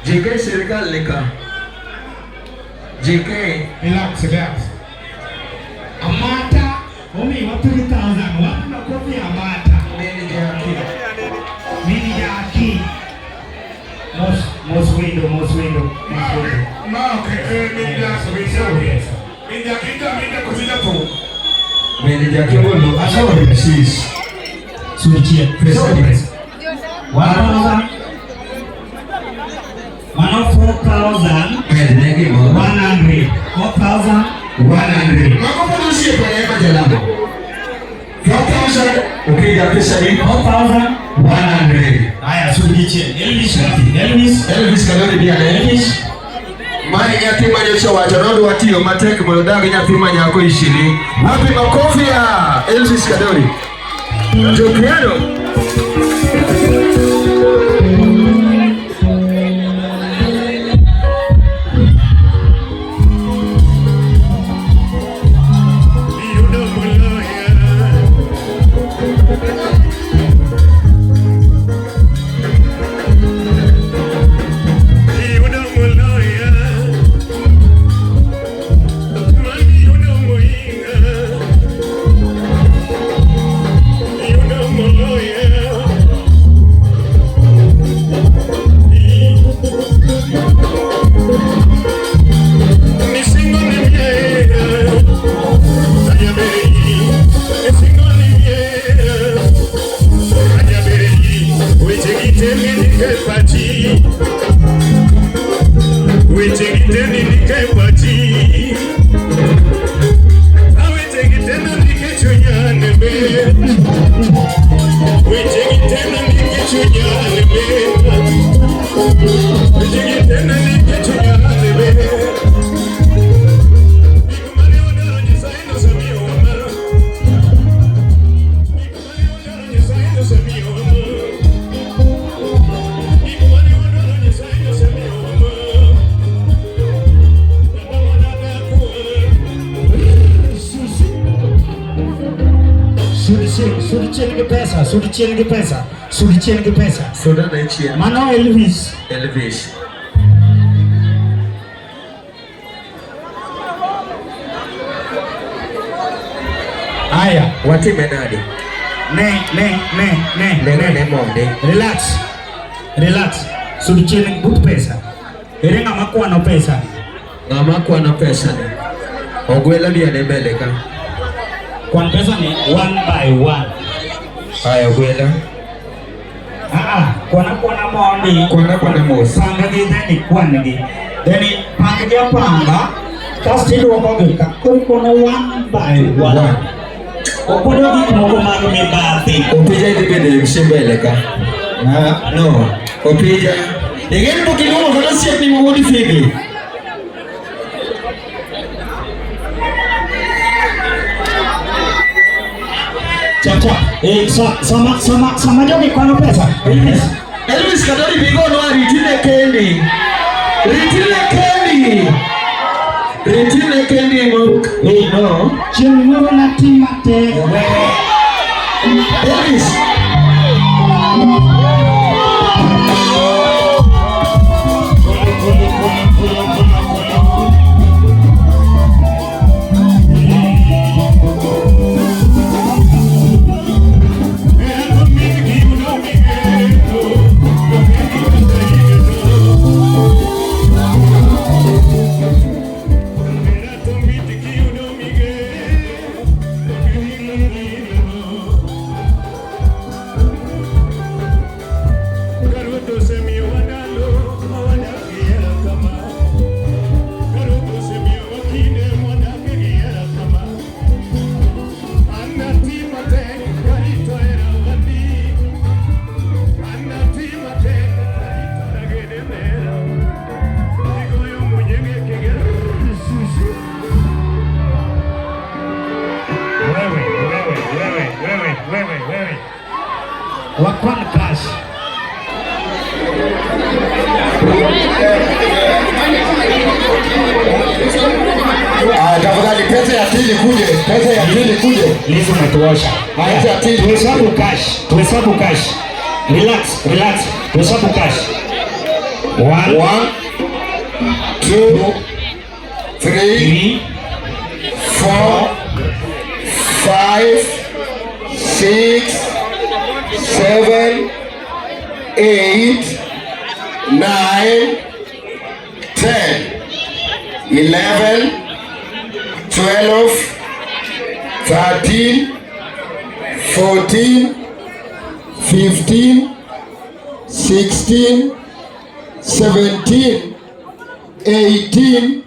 JK sirikal nika. JK Relax, relax. Amata, omiwa 3000. Wapi makofi ya Amata? Mimi jaki. Mimi jaki. Mos mos window, mos window, mos window. Ma ok min jaki. Min jaki ka min jaki kosija to. Mimi jaki bolo asawa sis. Sud chien. Pesa di. 1000. Mano 4000. Med ne gimoro. 100. 4100. 100. Mago pod osiepe ne Emma Jalamo. 4000 ukija pesa di 4100. 100. Haya, sud chien. Elvis wapi? Elvis. Elvis Kadori bi ane. Elvis. Mae nyathi ma nyocha owacho nodwa tiyo matek mondo odag nyathi ma nyako ishirini. Wapi makofi ya Elvis Kadori? Jopiano. Sud chien gi pesa, sud chien gi pesa, sud chien gi pesa. Suda ne chien. Mano Elvis. Elvis. Haya, Watime nade? Ne, ne, ne, ne, Ne ne ne monde. Relax. Relax. Sud chien but pesa. Ere ng'ama kwano pesa? Ng'ama kwano pesa ni. Ogwelo bi ane mbele ka. Kwan pesa ni one by one. Haya ogwelo. Ah, kwana kwana mondi. Kwana kwana mos. Panga gi then ikwan gi. Then pang gi apanga. Kasto iduoko gi ka. Koro ikono one by one. Ok wadwa gik moko mag mibadhi. Opija idhi bedo e MC mbele ka. No. Opija. Ing'eni pok iluongo kata osiepni ma wuod Fibi. Chap chap. Eh, sa, sama sama sama jogi kwano pesa. Elvis. Elvis Kadori bigonwa ritine kendi. Ritine kendi. Ritine kendi mok. Eh, No. Chieng' moro natim matek. Elvis. Wakwan cash. Ah, tafadhali pesa ya pili kuje, pesa ya pili kuje. Lizi umetuosha. Pesa ya pili. Tuhesabu cash. Tuhesabu cash. Relax, relax. Tuhesabu cash. One, 1 2 3 4 5 6 7 8 9 10 11 12 13 14 15 16 17 18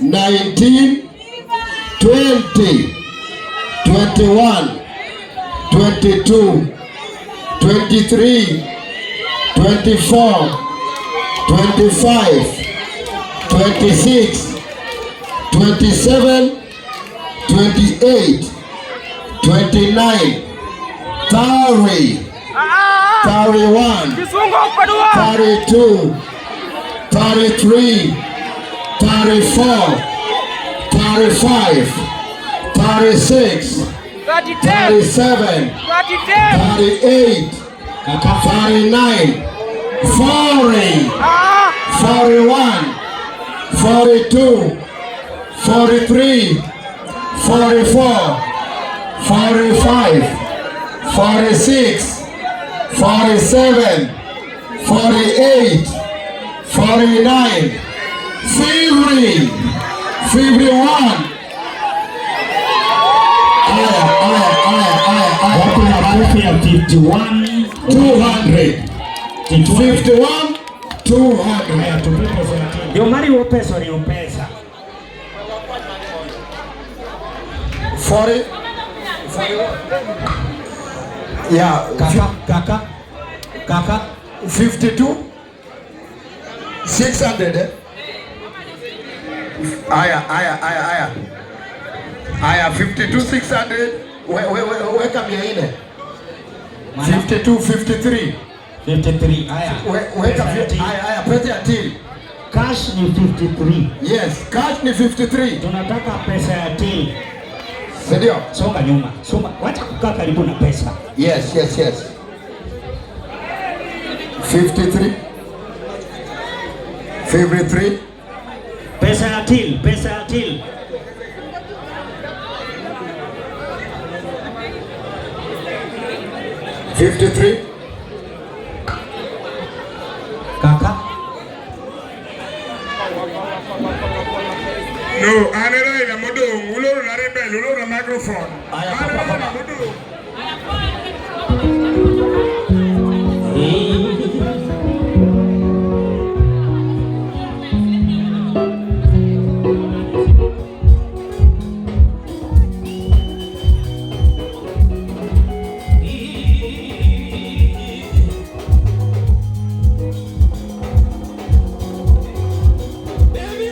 19 20 21 22 23 24 25 26 27 28 29 30 31 Kisungu padua. 32 33 34 35 36 37 38 39 40 41 42 43 44 45 46 47 48 49 50 51. Aya, aya, aya, aya, aya. Wako na makofi ya 51 200 51 200. Joma riwo pesa oriwo pesa. 40 Yeah, Kaka, kaka, kaka. 52 600, eh? Aya, aya, aya, aya. Aya, 52 600. Weka 400. 52 53. 53. Aya. Weka aya, aya, pesa ya till. Cash ni 53. Yes, cash ni 53. Tunataka pesa ya till. Si ndio? Songa nyuma. Songa. Wacha kukaa karibu na pesa. Yes. 53 53. Pesa ya till, pesa ya till. 53. Kaka. No, an e Raila modong', uloro na rebel, uloro na microphone. An e Raila modong'. Baby,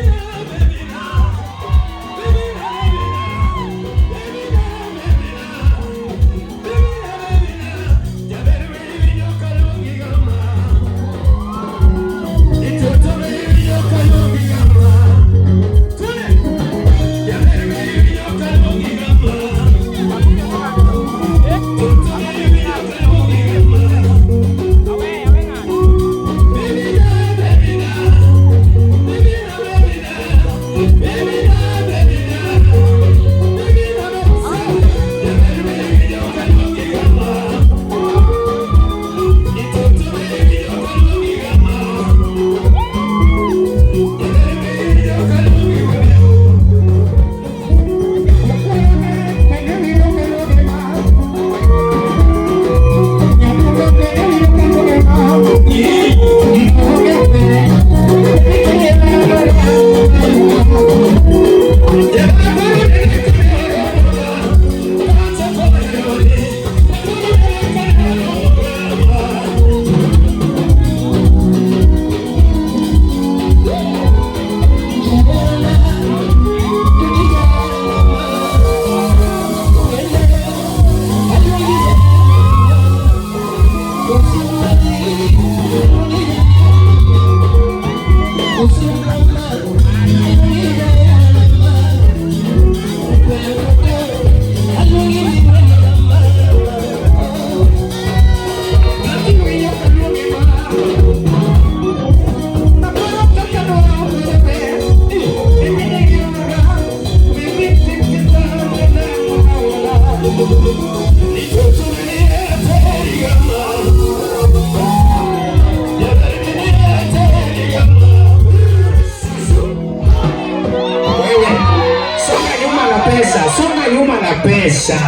Pesa.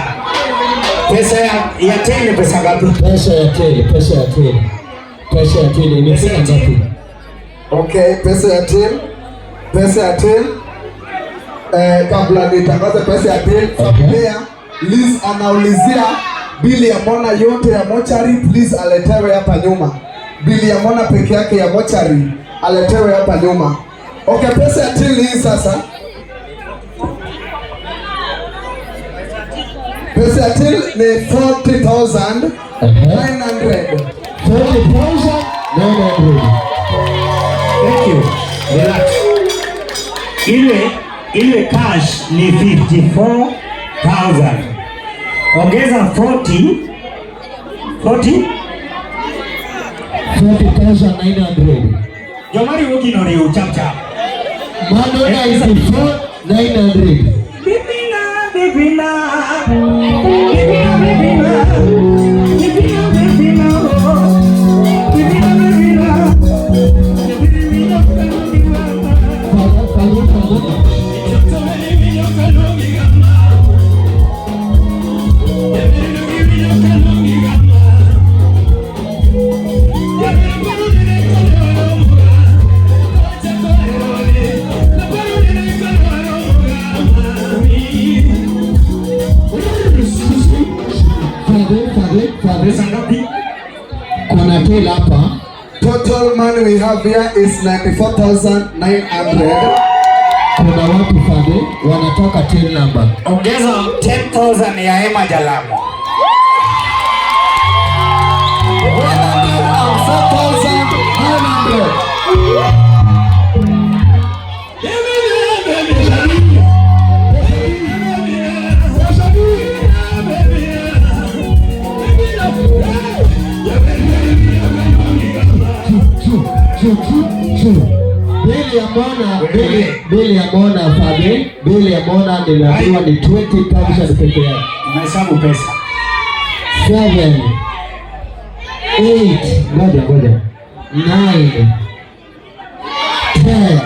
Pesa ya till ni pesa ngapi? Pesa ya till, pesa ya till. Pesa ya till imefika ngapi? Okay, pesa ya till, pesa ya till. Kabla nitangaze pesa ya till, familia Liz anaulizia bili ya Mona yote ya mochari, please aletewe hapa nyuma. Bili ya Mona peke yake ya mochari aletewe hapa nyuma. Okay, pesa ya till hii sasa. Pesa ya till ni 40,900. 40,900. Thank you. Relax. Ile cash ni 54,000. Ongeza 40 40 40,900. Jomari wuki no riu chap chap. Mano 94,900. Bibina bibina. Bibina bibina. Bibina bibina. Bibina bibina. Pesa ngapi? Kuna till hapa. Total money we have here is 94,900. Kuna watu Fadhe wanataka till number. Ongeza 10,000 ya Emma Jalamo. 104,900. Bili ya Mona, bili ya Mona Fadhe, bili ya Mona nimeambiwa ni 20,000 peke yake. Tunahesabu pesa. 7 8 ngoja ngoja 9 10.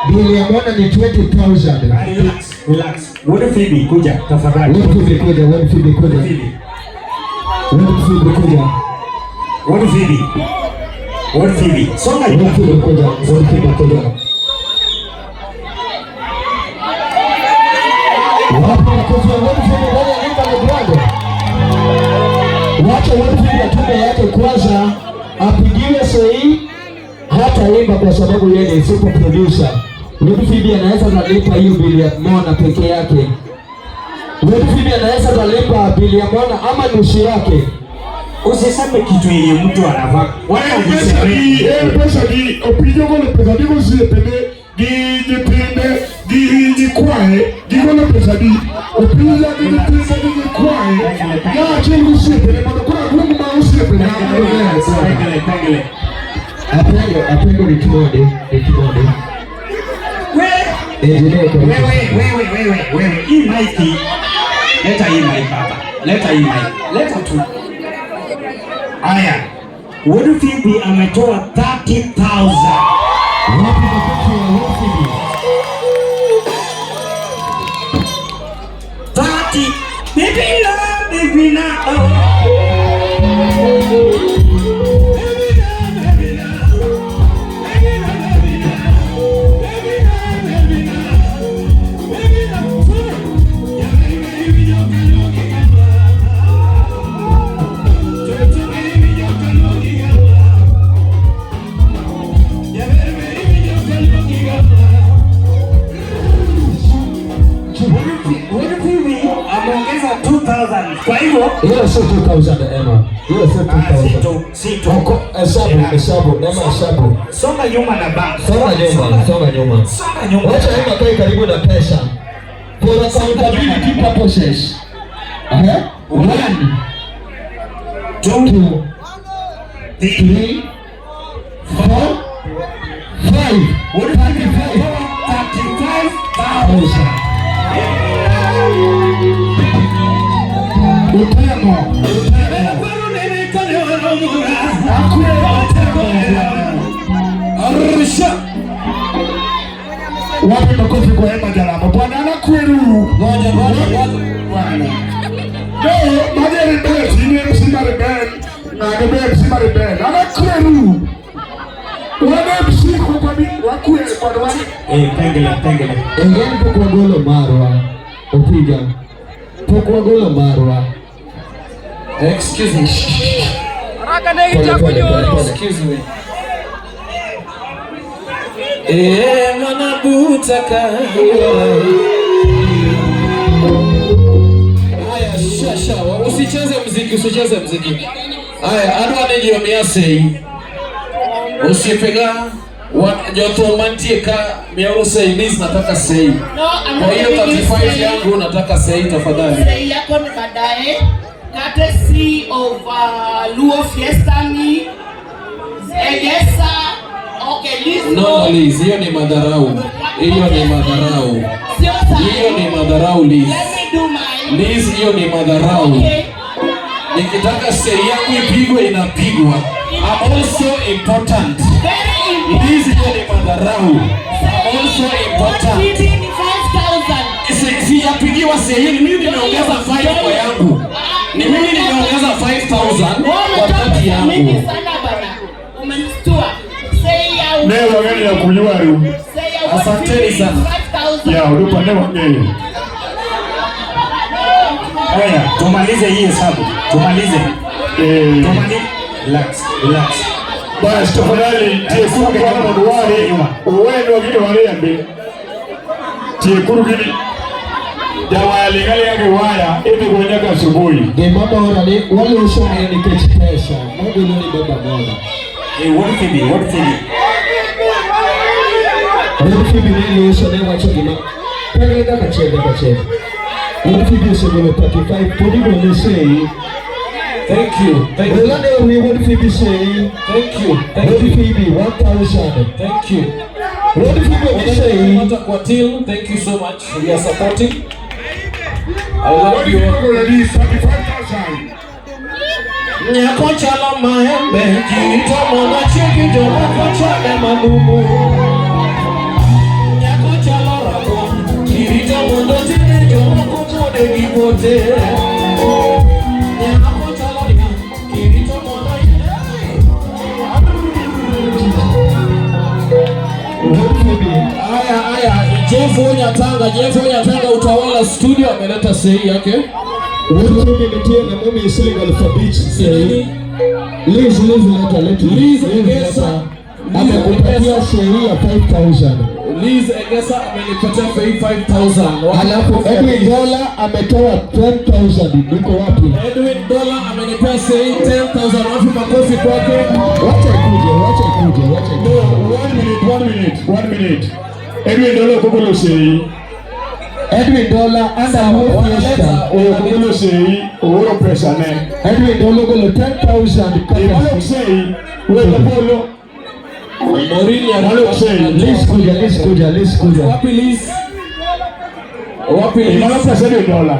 Bili ya Mona ni 20,000. Relax, relax. Wote Phoebe kuja tafadhali. Wote Phoebe kuja, wote Phoebe kuja. Wote Phoebe kuja. Wote Phoebe. Wote Phoebe. Songa nyuma. Wote Phoebe kuja, wote Phoebe kuja. Wapi makofi ya wote Phoebe ndani ya nyumba ya Legrand? Wacha wote Phoebe atume yake kwanza, apigiwe sahihi, hataimba kwa sababu yeye ni super producer. Wote Phoebe anaweza kulipa hiyo bili ya Mona peke yake. Wote Phoebe anaweza kulipa bili ya Mona ama nusu yake. Usiseme kitu yenye mtu anavaa. Wala usiseme. Pesa di opinjo golo pesa di osiepene gi nyithinde gi nyikwaye gigolo pesa di opija gi nyithinde gi nyikwaye kaachiel gi osiepene mondo koro aduong ma osiepene. Pengele, pengele. Apendo, apendo ritmode, ritmode. Engineer karibu. Wewe, wewe, wewe, wewe. Hii mic. Leta hii mic hapa. Leta hii mic. Leta tu. Haya. Wote Phoebe ametoa 30,000. Wapi makofi ya Wote Phoebe? 30. Bibina, bibina. Oh. Ameongeza 2,000. Kwa hivyo Hiyo sio 2,000 Emma. Hiyo sio 2,000. Si tu. Hesabu, hesabu, Emma hesabu. Songa nyuma na ba. Songa nyuma, songa nyuma. Songa nyuma. Wacha Emma kae karibu na pesa. For accountability purposes. 1 2 3 4 5 35,000. Utemo. Arusha. Wapi makofi kwa Emma Jalamo? Bwana anakweru. Ngoja, ngoja, ngoja. sana. No, magari ber, sini MC mar ber, ng'ane be MC mar ber. Ana kweru. Wan MC kwa bi wakwe kod wan. Eh, pengele, pengele. Again pok wagolo marwa. Opija. Pok wagolo marwa. Excuse me. Haraka ne Pole, gichako pole, pole, nyoro. pole. Excuse me. Eh, mana butaka. Haya, shasha, usicheze mziki, usicheze mziki. Haya, adwa ni ji sei. Osiepega jothum mantie ka miauru sei, Liz nataka sei. No, I'm Kwa not hiyo giving you 35 sei. yangu nataka sei tafadhali. Sei yako ni baadaye. Courtesy of Luo Fiesta ni Egesa. Okay, Liz. No, Liz, hiyo ni madharau. Hiyo ni madharau. Sio sahi. Hiyo ni madharau Liz. Let me do mine. Liz, hiyo ni madharau. Okay. Nikitaka sei yangu ipigwe inapigwa. I'm also important. Very important. Liz, hiyo ni madharau. I'm also important. Bibi ni 5,000. Sijapigiwa sei, ni mimi nimeongeza 5 kwa yangu. Ni mimi nimeongeza 5000 Wewe kwa umetoa kati pesa mingi yangu. sana bana. Umenistua. Sei ya Ne wang'eyo ya kuywaru. Sei ya Asanteni sana. 5,000. Ya udupa ne wang'eyo. Haya, tumalize hii hesabu. Tumalize. Eh. Tumalize. Relax, relax. Bas tafadhali tiekuru kwa mondo wari uwendwa gi wariembi. Tiekuru gini. Jawaya ling'alinga gi waya idhi go nyaka asubuhi. Gima mora ni waloso ne nikech pesa. Magolo ni baba mora. Eh, wuod Phoebe, wuod Phoebe. Wuod Phoebe ne loso ne wacho gima. Pengele dakika achiel, dakika achiel. Wuod Phoebe osegolo 35 pod igole sei. Thank you. Thank you. Gola ne omi Wuod Phoebe sei. Thank you. Thank Wuod you. Phoebe 1000. Thank you. Wuod Phoebe omi sei. Martha Kwatil, thank you so much. We are supporting. I love you. Already 35,000. Nyako chalo maembe, kirito mondo chiegi jomoko chame manumu. Nyako chalo rabuon, kirito mondo tine jomoko muode gi pote. Nyako chalo niang', kirito mondo Wuod Phoebe. Aya, aya, Jeff Onyatanga, Jeff Onyatanga Utawala Studio ameleta sei yake. Wuod Phoebe nitie ng'ama siling 5000 sei. Liz, Liz leta, leta. Liz Egesa. Amekupatia sei ya 5000. Liz Egesa amenipatia sei 5000. Alafu Edwin Dola ametoa 10000. Niko wapi? Edwin Dola amenipea sei 10,000. Wapi makofi kwake? Wacha ikuje, wacha ikuje, wacha ikuje. No, one minute, one minute, one minute. Edwin Dolo okogolo sei. Edwin Dola under Luo Fiesta. Okogolo sei, ooro pesa ne. Edwin Dola ogolo 10,000 Imalo sei, weka polo. Maureen ya Malo sei. Liz kuja, Liz kuja, Liz kuja. Wapi Liz? Wapi Liz? Imalo pesa Edwin Dola.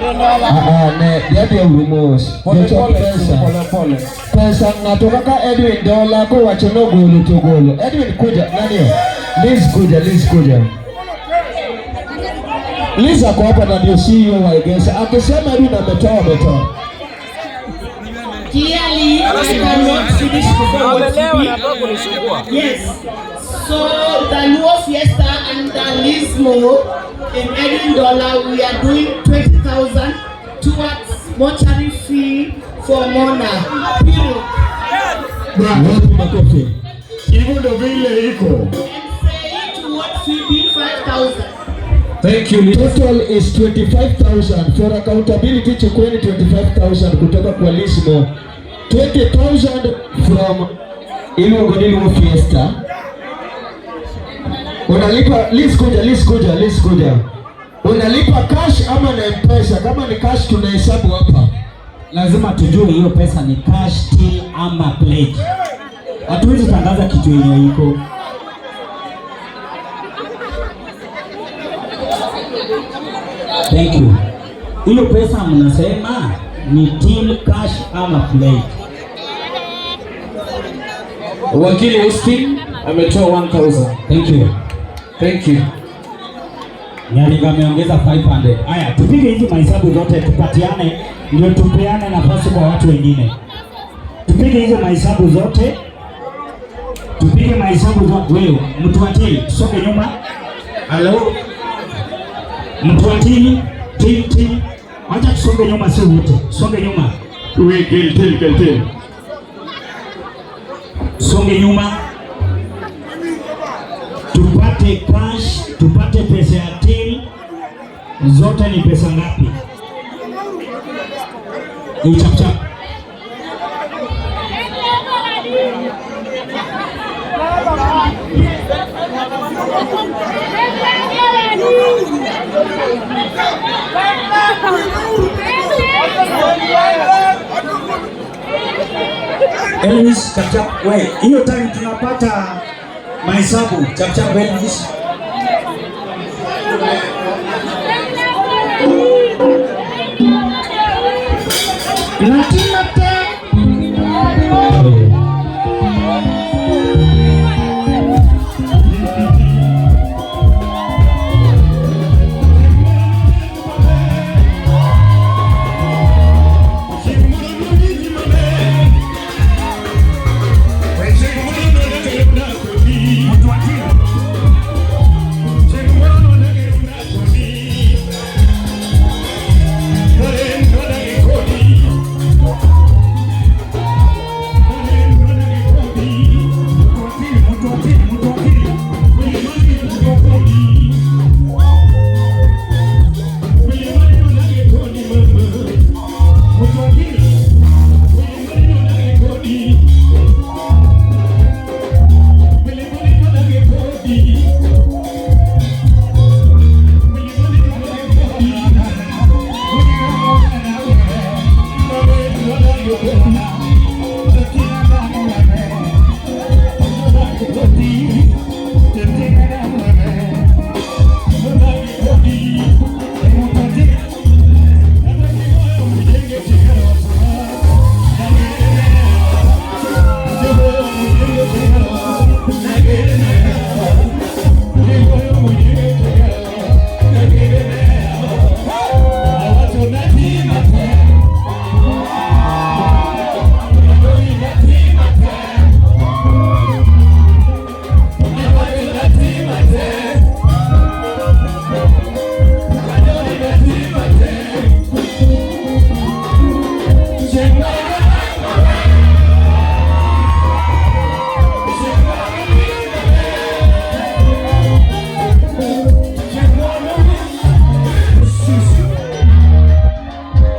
Ah, ah, ne, yadi mos. Pole Jochok pole, pesa. pole pole. Pesa ng'ato kaka Edwin Dola kowacho nogolo to ogolo. Edwin kuja, nani yo? Liz kuja, Liz kuja. Liz ako hapa na ndio CEO wa Egesa. Akisema Edwin ametoa, ametoa. Clearly, I cannot finish before Wuod Amelewa Phoebe. na nataka kunisumbua. Yes. So the Luo Fiesta and the Lismo in Edwin Dollar, we are doing 20,000 towards mortuary fee for Mona. Period. Wapi makofi? Hivyo ndo vile iko. And say to Wuod Phoebe 5,000. Thank you Liz. Total is 25,000 for accountability. Chukueni 25,000 kutoka kwa Lismo, 20,000 from Iluongo ni Luo Fiesta. Unalipa Liz kuja, Liz kuja, Liz kuja. Unalipa cash ama na M-Pesa? Kama ni cash tunahesabu hapa. Lazima tujue hiyo pesa ni cash, till ama pledge. Hatuwezi tangaza kitu yenye iko. Thank you. Hiyo pesa mnasema ni till, cash ama pledge. Wakili Austin ametoa 1000. Thank you. Thank you. Nyaringa ameongeza 500. Haya, tupige hizi mahesabu zote tupatiane, ndio tupeane nafasi kwa watu wengine. Tupige hizo mahesabu zote, tupige mahesabu zote. Wewe mtu wa till, tusonge nyuma. Halo, mtu wa till, till, till, wacha tusonge nyuma, sio wote, songe nyuma. We kel till kel till. Songe nyuma, tupate cash, tupate pesa ya till. Zote ni pesa ngapi? Ni chap chap. Elvis, chap chap. We, hiyo time tunapata mahesabu. Chap chap Elvis.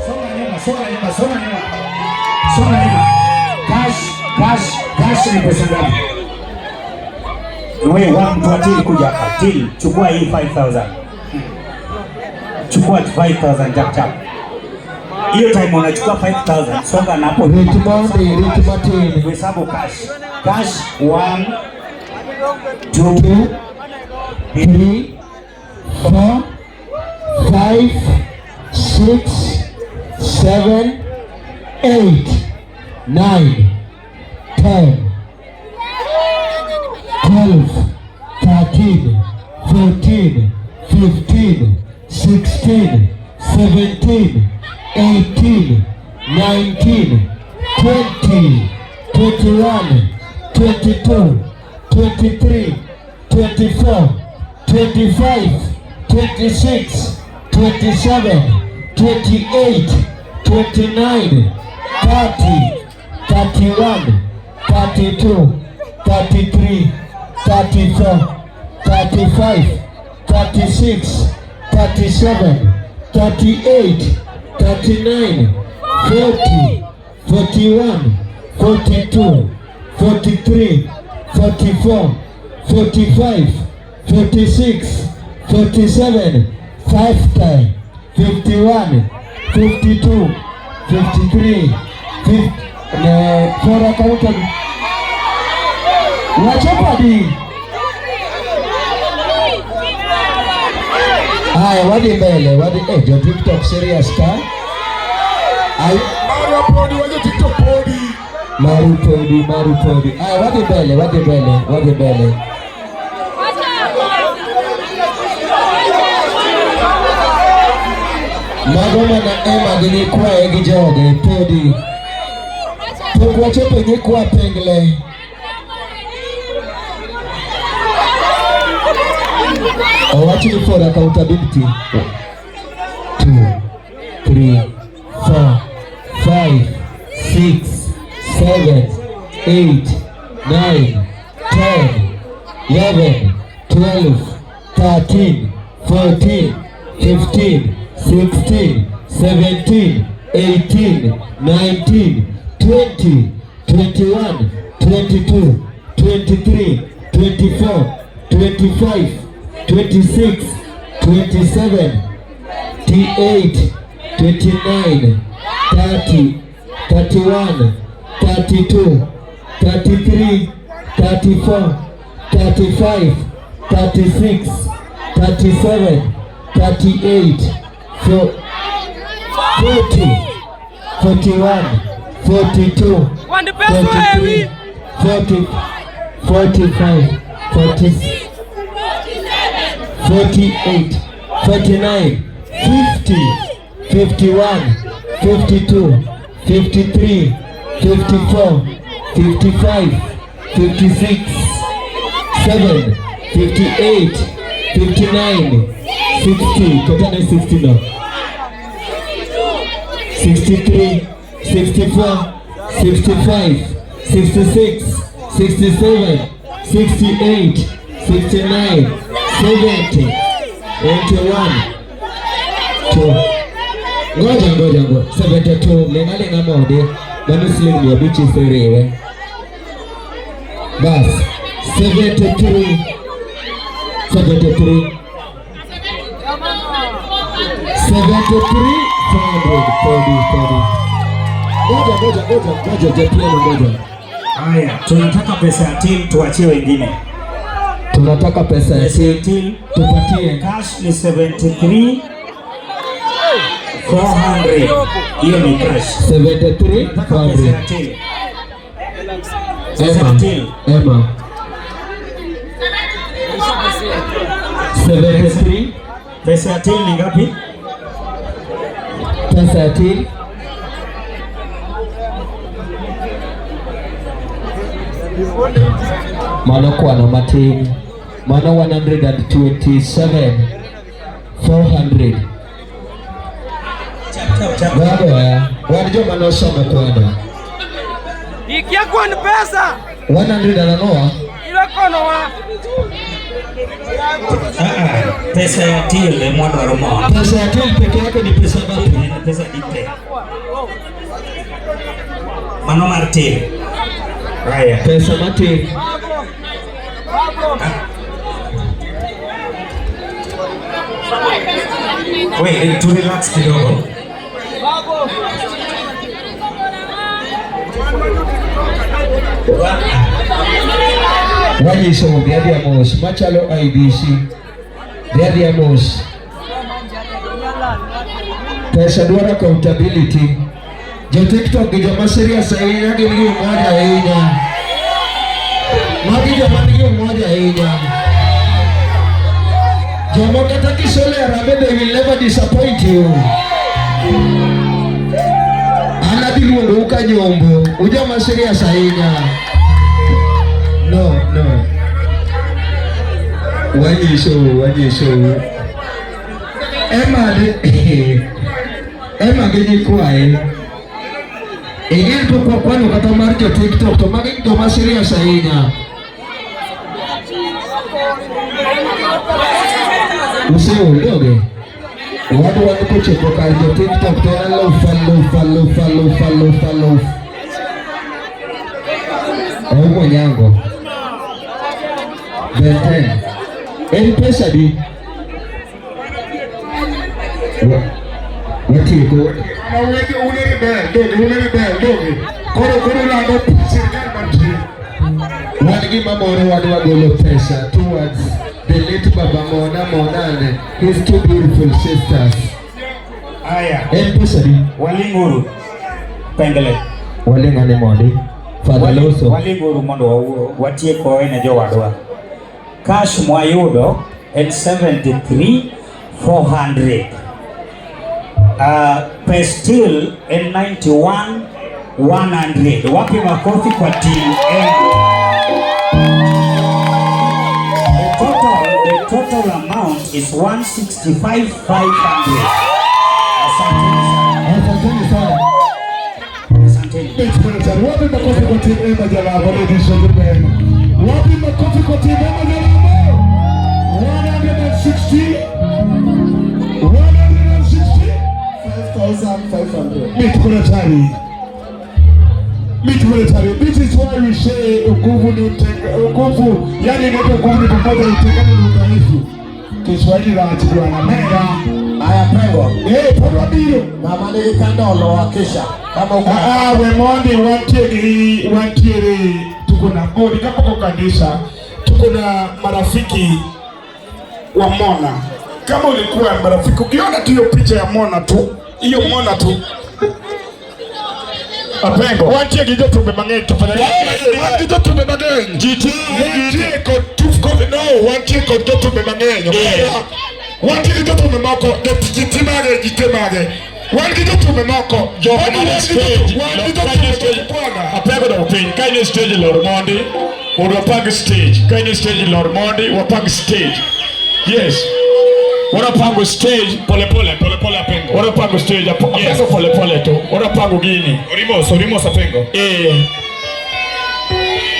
Songa nyuma, songa nyuma. Songa nyuma. Cash, cash, cash ni pesa ngapi? Wewe wa mtu wa till kuja hapa. Till, chukua hii 5000. Chukua 5000 chap chap. Hiyo time unachukua 5000, songa na hapo. Rit mondi, rit matin. Hesabu cash. Cash 1 2 3 4 5 6 7 8 9 10 12 13 14 15 16 17 18 19 20 21 22 23 24 25 26 27 28 29 30 31 32 33 34 35 36 37 38 39 40 41 42 43 44 45 46 47 50 51 52 53 50 ne for accountant wachopadi. Haya, wadhi mbele, wadhi jo TikTok serious ka. Ay, Maru podi, wajo TikTok podi. Maru podi, maru podi. Haya, wadhi mbele, wadhi mbele, wadhi mbele. Mago mana Emma gi nyikwaye gi joge podi. Pok wachopo e nyikwa Pengle. Owach ni for accountability. 2, 3, 4, 5, 6, 7, 8, 9, 10, 11, 12, 13, 14, 15, 16, 17, 18, 19, 20, 21, 22, 23, 24, 25, 26, 27, 28, 29, 30, 31, 32, 33, 34, 35, 36, 37, 38, 40, 41, 42, 43, 40, 45, 46, 48, 49, 50, 51, 52, 53, 54, 55, 56, 7, 58, 59, 60, Kotane 60 now. 63, 64, 65, 66, 67, 68, 69, 70, 81, 2. Ngoja ngoja ngoja. 72 lenga lenga mode. Mano siling 500 iseriwe. Bas. 73 73 73 400 40. Ngoja ngoja ngoja ngoja JPM ngoja. Haya, tunataka pesa ya till tuachie wengine. Tunataka pesa ya till tupatie. Cash ni 73 400. Hiyo ni cash. 73 Tunataka pesa ya 400. till. Pesa ya Emma, till. Emma. 73 Pesa ya till ni ngapi? Pesa ya till mano kwano matin, mano 127 400. Wagoya wan joma nosomo kwano. Ikia kwan pesa. 100 and ang'owa. Ila konowa. Pesa ya till ema wadwaro mondo. Pesa ya till peke yake ni pesa ngapi? En pesa dite. Mano mar till. Haya. Pesa matin. Wait, tu relax kidogo. Wanyiso dhi adhiya mos machalo IBC. Dhi adhiya mos. Pesa dwaro accountability. Jo TikTok gi joma serious ahinya gin gi umoja ahinya. Magi joma nigi umoja ahinya. Joma kata kisole harambee they will never disappoint you. An adhi luongou ka nyombo, ujoma serious ahinya. No, no. Wanyisou, wanyisou. Emma Emma gi nyikwaye. Ing'e pok wakwano kata mar jo TikTok to magi joma serious ahinya. Useol donge? Wadwa ni kochopo kar jo TikTok to en aluf aluf aluf aluf aluf aluf. Oumo nyango. Benten. En pesa di? Watieko. Une rebel, donge, une rebel, donge. Koro koro lando sirkal mantie. Wan gi mamoro wadwa golo pesa towards the late Baba Mona Mona and his two beautiful sisters. Haya. En pesa di? Walinguru. Pengele. Waling'ane mondi. Father Loso. Walinguru mondo wawuo watieko ne jowadwa. Cash mwayudo en 73 400. Pestil en 91 100. Wapi makofi kwa team M? The total amount is 165,500. Asanteni sana. Asanteni sana. Asanteni. Wapi makofi kwa team Emma Jalabo, ladies and gentlemen? Wapi makofi kwa team Emma Jalabo? 160 160 5,500. Mitkuletari. This is why we say nguvu ni nguvu, yani inaitwa nguvu ni pamoja, utengano ni udhaifu. Kiswahili la bwana mera. Aya pengo. Eh, podwa biro. Mama nigi kandolo wakisha. Kama uko. Ah, we mondi wantiere wantiere tuko na goli kama kwa kanisa tuko na marafiki wa Mona. Kama ulikuwa marafiki, ukiona tu hiyo picha ya Mona tu, hiyo Mona tu Apengo. Wantie gi jothumbe mang'eny to fanya. Wan gi jothumbe mang'eny. Wantie kod tuf no, wantie kod jothumbe mang'eny. Wantie gi jothumbe moko, ji te mage, ji te mage. Wan gi jothumbe moko. Jok man stage, Wan gi jothumbe bwana. Apengo dok piny, ka in e stage lor mondi, mondo wapang stage. Ka in e stage lor mondi, wapang stage. Yes. Wanapango stage Pole pole pole pole Apengo. Wanapango stage Apengo pole pole tu. Wanapango gini. Orimos, orimos Apengo. Eh.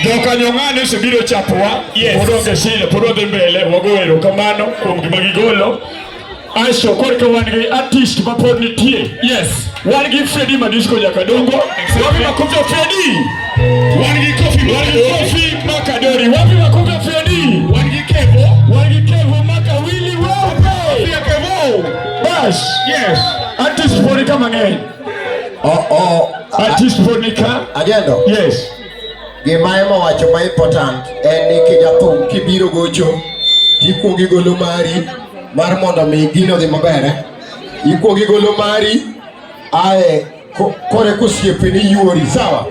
Jokanyong'ani osebiro chapowa. Yes. Pod onge shida, pod wadhi mbele, wago erokamano kuom gima gigolo. Asto korka wan gi artist ma pod nitie. Yes. Wan gi Freddy Madisco Jakadongo. Wapi makofi ya Freddy? Wan gi Kofi Wan gi Kofi Makadori. Wapi makofi ya Freddy? Wan gi Kevo. Wan gi Kevo Makawili wewe. Ya Kevo. Bas. Yes. Artist pod nika mang'eny. Oh, oh. Artist pod nika. Agendo. Yes. Gima ema wacho ma important en ni kijathum kibiro gocho tikuongo igolo mari mar mondo mi gino odhi maber. Eh? Ikuongo igolo mari ae kore kosiepeni yuori sawa.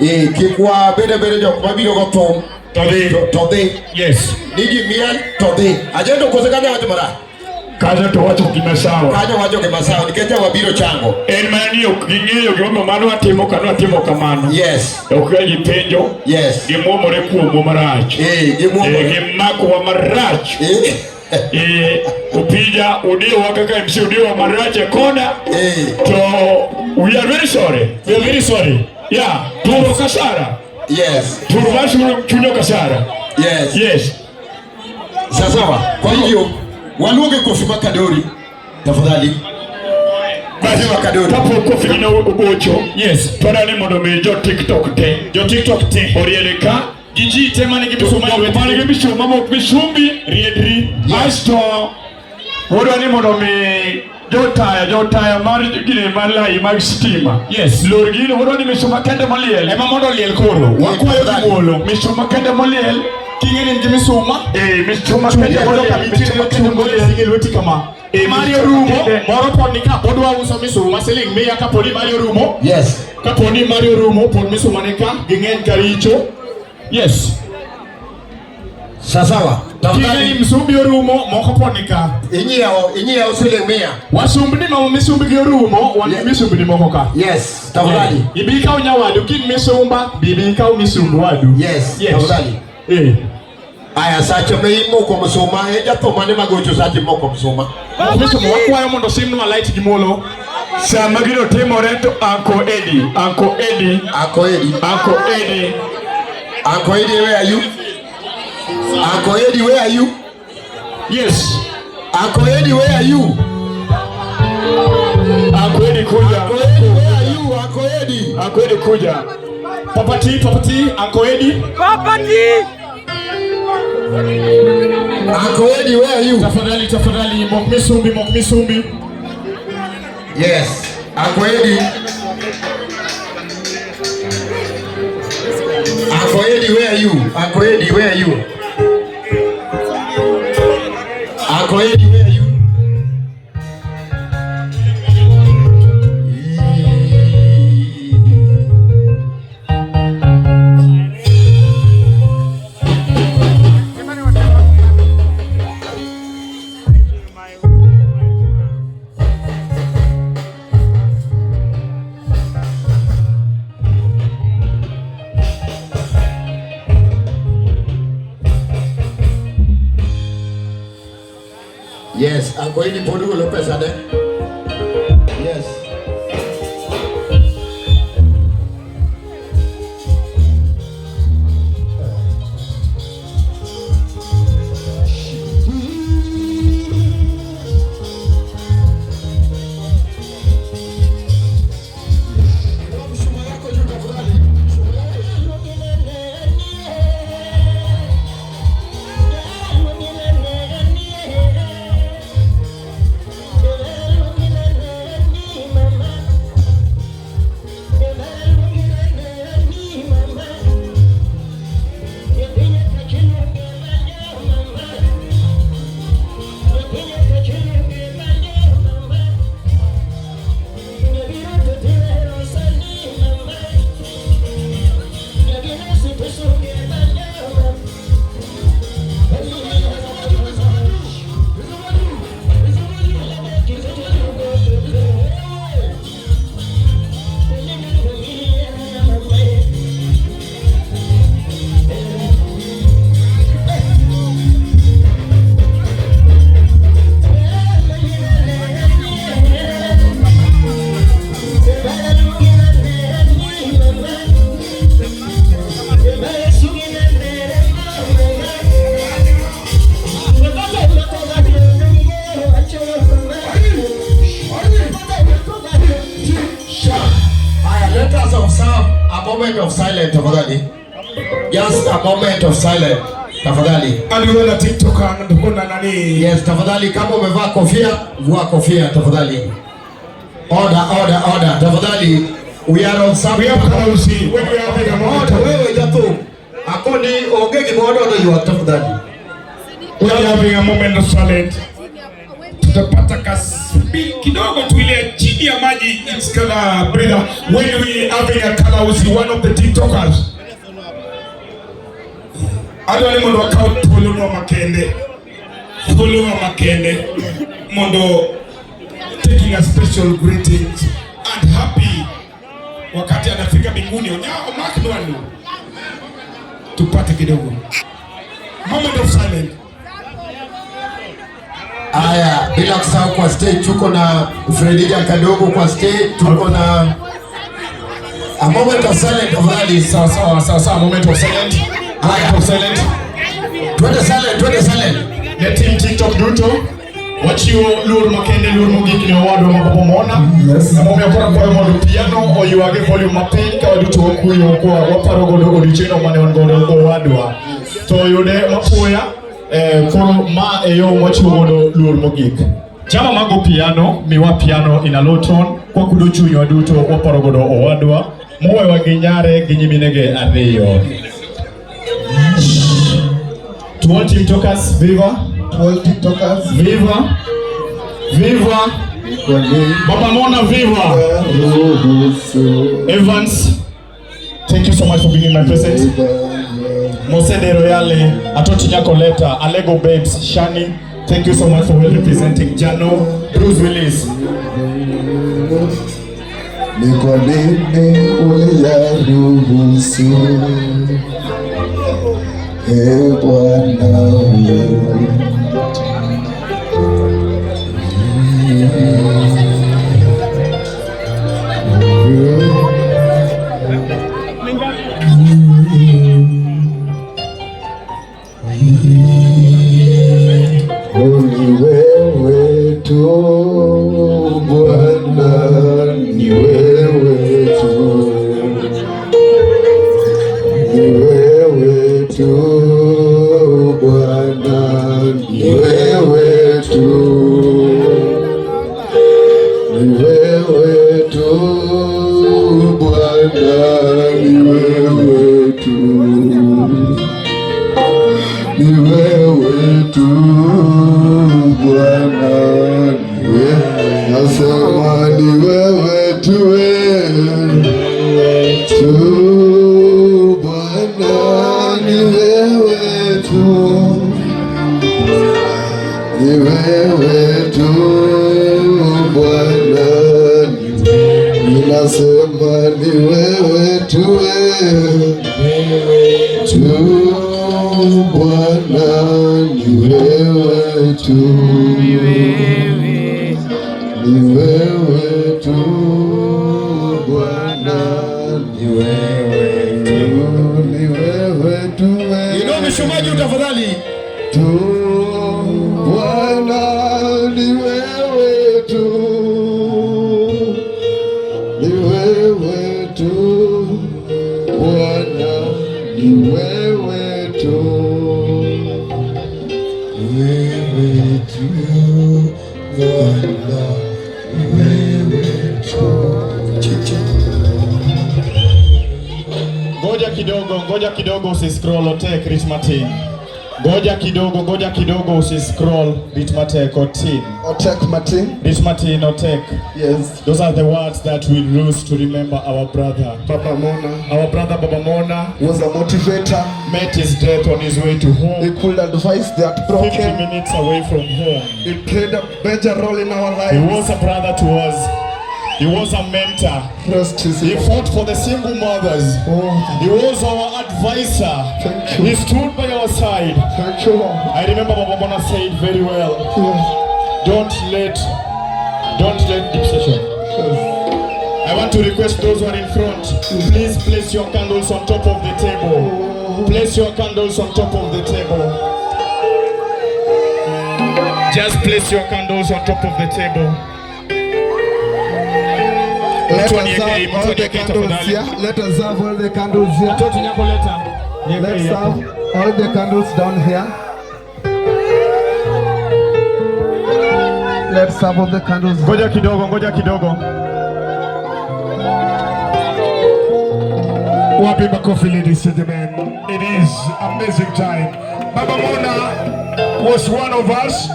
Eh, kik wabed abeda jok mabiro go thum To dhi. to dhi. Yes. Ni ji miel to dhi. Agendo kose kanyo wacho marach. Kanyo to wacho gima sawa. Kanyo wacho gima sawa nikech wabiro chango. En mana ni ok ging'eyo gimomiyo mano watimo ka watimo kamano. Yes. Ok ka gipenjo. Yes. Gimuomore kuomwa marach. Eh, gimuomore. Gimakowa marach. Eh. Eh, Opija udiwa kaka MC udiwa marach e kona. Eh. To we are very sorry. We are very sorry. Yeah, turo kasara. Yes. Turo masuro chunyo kasara. Yes. Yes. Sawa. Kwa hivyo waluonge Kofi Makadori tafadhali. Kofi Makadori. Kapok Kofi gino ogocho. Yes. Twadwa ni mondo mi jo TikTok te. Jo TikTok te. Oriere ka. Gi ji te manigi misuma e lwetgi. Manigi misuma mok misumbi. Riedri. Asto wadwa ni mondo mi jotaya mar gine mar lai mag stima. Yes. Lor gino wadwa ni misuma kende moliel. Ema mondo oliel koro. Wakwayo gi muolo. Misuma kende moliel. King'e ni in gi misuma. Eh, misuma kende Chungo moliel. kama Misuma kende moliel. Sige lweti kama. Eh, Mari orumo, moro pod ni ka, pod wauso misuma siling 100 kaponi mari orumo. Yes. Kaponi mari orumo, pod misuma ni ka, ging'eny karicho. Yes. Sawa. King'e ni msumbi orumo, moko pod ni ka. Inyiewo siling 100. Wasumbni ma misumbi gi orumo, wan gi misumbni moko ka. Yes, tafadhali. Ibi ikaw nyawadu, kin misumba, bibi ikaw misumbu wadu. Yes, Yes. tafadhali. Eh. Aya sache me imoko msuma, e jathum mane magocho sache moko msuma. Misuma wakwayo mondo simnwa light gi muolo. Sama gino timore to Uncle Eddie, Uncle Eddie, Uncle Eddie, Uncle Eddie. Uncle Eddie, where are you? Uncle Eddie, where are you? Yes. Uncle Eddie, where are you? Uncle Eddie kuja. Uncle Eddie, where are you? Uncle Eddie. Uncle Eddie kuja. Papa T, Papa T, Uncle Eddie. Papa T. Uncle Eddie, where are you? Tafadhali, tafadhali, mok misumbi, mok misumbi. Yes, Uncle Eddie. Uncle Eddie, where are you? Uncle Eddie, where are you? Uncle Eddie, where are you? Yes, Uncle Idi pod golo pesa ne. Yes. Haya, let us observe a moment of silence tafadhali. Just a moment of silence tafadhali. Aliona TikTok kuna nani? Yes, tafadhali kama umevaa kofia, vua kofia tafadhali. Order, order, order. Tafadhali. We are observing. We have Kalausi. When we are having a moment Order, wewe jathum. Akoni onge gima wadwaro ywak tafadhali. We are having a moment of silence. Tutapata kaspi kidogo tu ile chini ya maji, it's gonna breathe. When we having a Kalausi, one of the TikTokers. Adwa ni mondo wakaw thuolo makende. Thuolo makende mondo taking a special greetings and happy wakati anafika mbinguni onyao Mark Nwandu. Tupate kidogo. Moment of silence. Haya, bila kusahau kwa stage tuko na Fredija Kadogo kwa stage, tuko na a moment of silence tafadhali. Sawa sawa sawa sawa, moment of silence. Moment of silence. Twende silent, twende silent. Ne team TikTok duto wachiwo luor makende, luor mogik ne owadwa ma Baba Mona. Emomiyo koro akwayo mondo piano oywag e volume mapiny ka waduto wakuyo kwa waparo godo odiochieng'no mane wan godo owadwa. To oyude mapoya, koro ma e yo mwachiwo godo luor mogik. Chama mago piano, miwa piano in a low tone, kwakudo chunywa duto waparo godo owadwa mowewa gi nyare gi nyiminege ariyo. To all TikTokers, viva! To all TikTokers, viva! Viva! Baba Mona, viva! Evans, thank you so much for being in my presence. Mosede Royale, Atoti Nyakoleta, Alego Babes, Shani, thank you so much for well representing Jano, Bruce Willis. Ni kwa nini uliyaruhusu? E Bwana wewe. Ni wewe tu Bwana, ni wewe tu, ni wewe tu Bwana, ni wewe tu, ni wewe tu Bwana, ni wewe tu, ni wewe tu Bwana, ni wewe. Nasema ni wewe tu, wewe tu Bwana, ni wewe tu, ni wewe tu Bwana, ninasema ni wewe tu, wewe tu Bwana, ni wewe tu, ni wewe tu Bwana, ni wewe tu, ni wewe tu, Inua mishumaa juu tafadhali. Tu Bwana, ni wewe tu, ni wewe tu Bwana, ni wewe tu, wewe tu Bwana, ni wewe tu. Ngoja kidogo, ngoja kidogo usiscroll otek Rich Martin. Ngoja kidogo, ngoja kidogo usiscroll Rich Matek Otin. Otek Martin. Rich Martin Otek. Yes. Those are the words that we use to remember our brother. Baba Mona. Our brother Baba Mona was a motivator. Met his death on his way to home. He could advise that broken. 50 minutes away from home. He played a major role in our lives. He was a brother to us. He was a mentor. Rest his He fought for the single mothers. He was our advisor. Thank you. He stood by our side. Thank you, Lord. I remember Baba Mona said very well. Yes. Don't let deep session. Yes. I want to request those who are in front, please place your candles on top of the table. Place your candles on top of the table. Just place your candles on top of the table. Let Mtu us aniekee, have mtu all the aniekee candles tafadhali. here. Let us have all the candles here. Mtoto nyako leta. Niekee Let's hapo. have all the candles down here. Let's have all the candles. Ngoja kidogo, ngoja kidogo. Wapi makofi, ladies and gentlemen. It is amazing time. Baba Mona was one of us.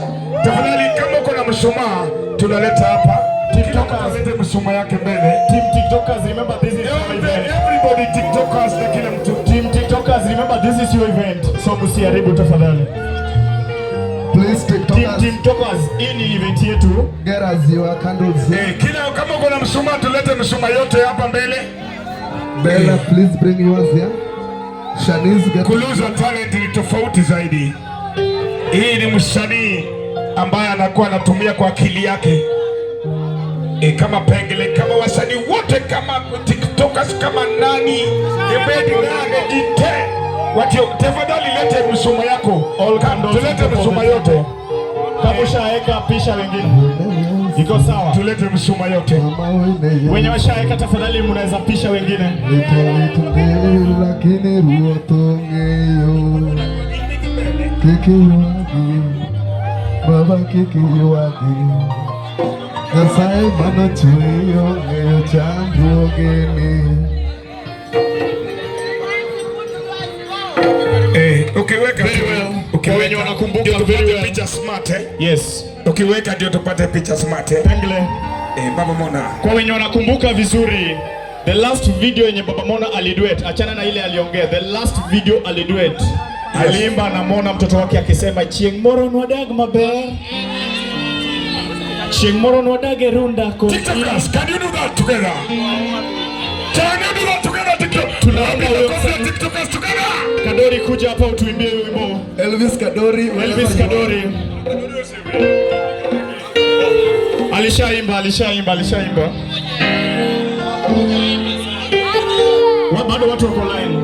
Tafadhali kama uko na mshumaa tunaleta hapa. TikTokers. Alete mshumaa yake mbele. Team TikTokers, remember this is your event. Everybody TikTokers na kila mtu. Team TikTokers, remember this is your event. So msiharibu tafadhali. Please Team TikTokers, TikTokers, hii ni event yetu. get us your candles here. Eh, kila kama uko na mshumaa tulete mshumaa yote hapa mbele. Bella, please bring yours here. Shanice, get Kuluza talent ni tofauti zaidi. Hii ni msanii ambaye anakuwa anatumia kwa akili yake e, kama Pengele, kama wasanii wote, kama TikTokers, kama nani Ebedi nane jite watio, tafadhali lete mshumaa yako. All candles Tulete on top of mshumaa the yote, table. Kama ushaeka pisha wengine. Iko sawa. Tulete mshumaa yote. Wenye washaeka tafadhali mnaweza pisha wengine. Lakini ruoth ong'eyo kik ywagi baba kik ywagi Nyasaye manochweyi ong'eyo chandruogeni. Eh, ukiweka Very well. ukiweka Wenye wanakumbuka ndio very tupate well. picha smart eh. Yes. Ukiweka ndio tupate picha smart eh. Pengele. Eh, Baba Mona. Kwa wenye wanakumbuka vizuri, the last video yenye Baba Mona aliduet, achana na ile aliongea, the last video aliduet. Aliimba na Mona mtoto wake akisema chieng' moro nwadag maber. Chieng' moro nwadag e runda kod TikTokers, can you do that together? Can you do that together, TikTok? Tunaomba Wapi huyo makofi ya msanii. TikTokers together? Kadori kuja hapa utuimbie wimbo. Elvis Kadori, Elvis Kadori. Alishaimba, alishaimba, alishaimba. Bado watu wako line.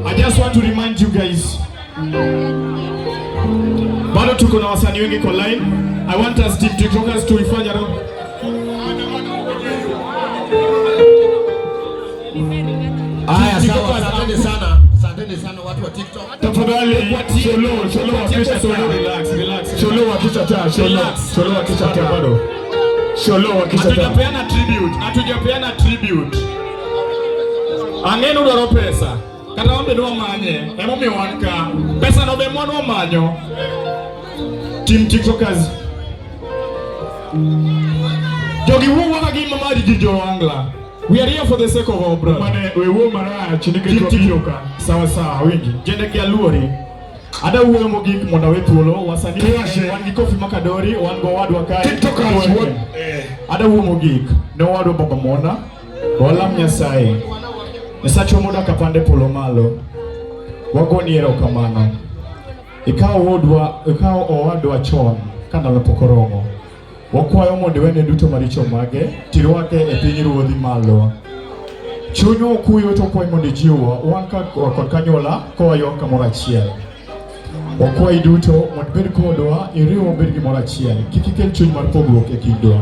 I just want to remind you guys. Bado tuko na wasanii wengi kwa line. I want us team TikTokers tuifanye roho. Haya, sawa, asanteni sana. Asanteni sana watu wa TikTok. Tafadhali, solo, solo wakisha Solo, relax, relax. Solo wakisha taa, solo, Relax. solo wakisha taa bado. Solo wakisha taa. Hatujapeana tribute, hatujapeana tribute. Ang'e udwaro pesa. Kata wan be nwamanye, emomiyo wan ka. Pesa no be mwan wamanyo. Team TikTokers. Jogi wuo ka gima mari gi jo Angla. We are here for the sake of our brother. Mane we wuo marach nikech Team wabiro ka. Sawa sawa, winji. Jende ki aluori. Ada wuoyo mogik mondo awe thuolo. Wasanii Tuwashe. wan gi Kofi Makadori, wan go wadwa kae. TikTokers, what? Eh. Ada wuo mogik ne owadwa Baba Mona. Walam Nyasaye. Nyasachwa modak apande polo malo. Wagoni erokamano. Ikawo wuodwa, ikawo owadwa chon ka ndalo pok oromo. Wakwayo mondo iwene duto maricho mage, tirwake e piny ruodhi malo. Chunywa okuyo to kwayi mondo ijiwwa, wan ka kod kanyuola kowaywak kamoro achiel. Wakwayi duto mondo ibed kodwa, iriw wabed gimoro achiel. Kik ikel chuny mar pogruok e kindwa.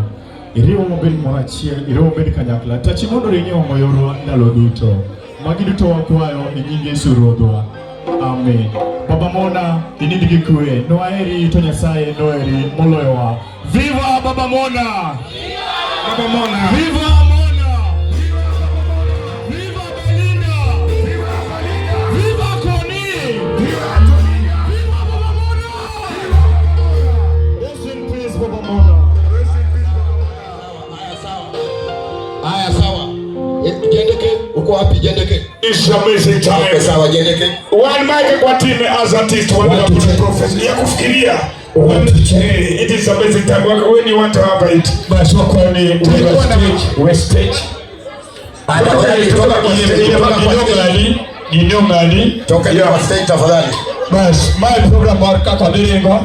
Iriw wabed gimoro achiel, iriw wabed kanyakla. Tachi mondo ringi omo yorwa ndalo duto. Magi duto wakwayo e nying Yesu Ruodhwa. Amen. Baba Mona, inind gi kwe. Noaheri to Nyasaye noheri moloyowa. Viva Baba Mona! Baba Mona! Viva Mona! Viva Belinda! Viva Koni! Viva Baba Mona! Rest in peace, Baba Mona. Haya sawa. Jendeke, uko wapi Jendeke? It's amazing time. Okay, sawa Jendeke. One mic kwa team as artist one professor ya kufikiria. It is amazing time. When you want to have it. Basi wakoni we stage. Tafadhali toka kwa stage, toka kwa stage. Ginyong'ani. Toka kwa stage tafadhali. Bas, my program mar kaka dhiringo.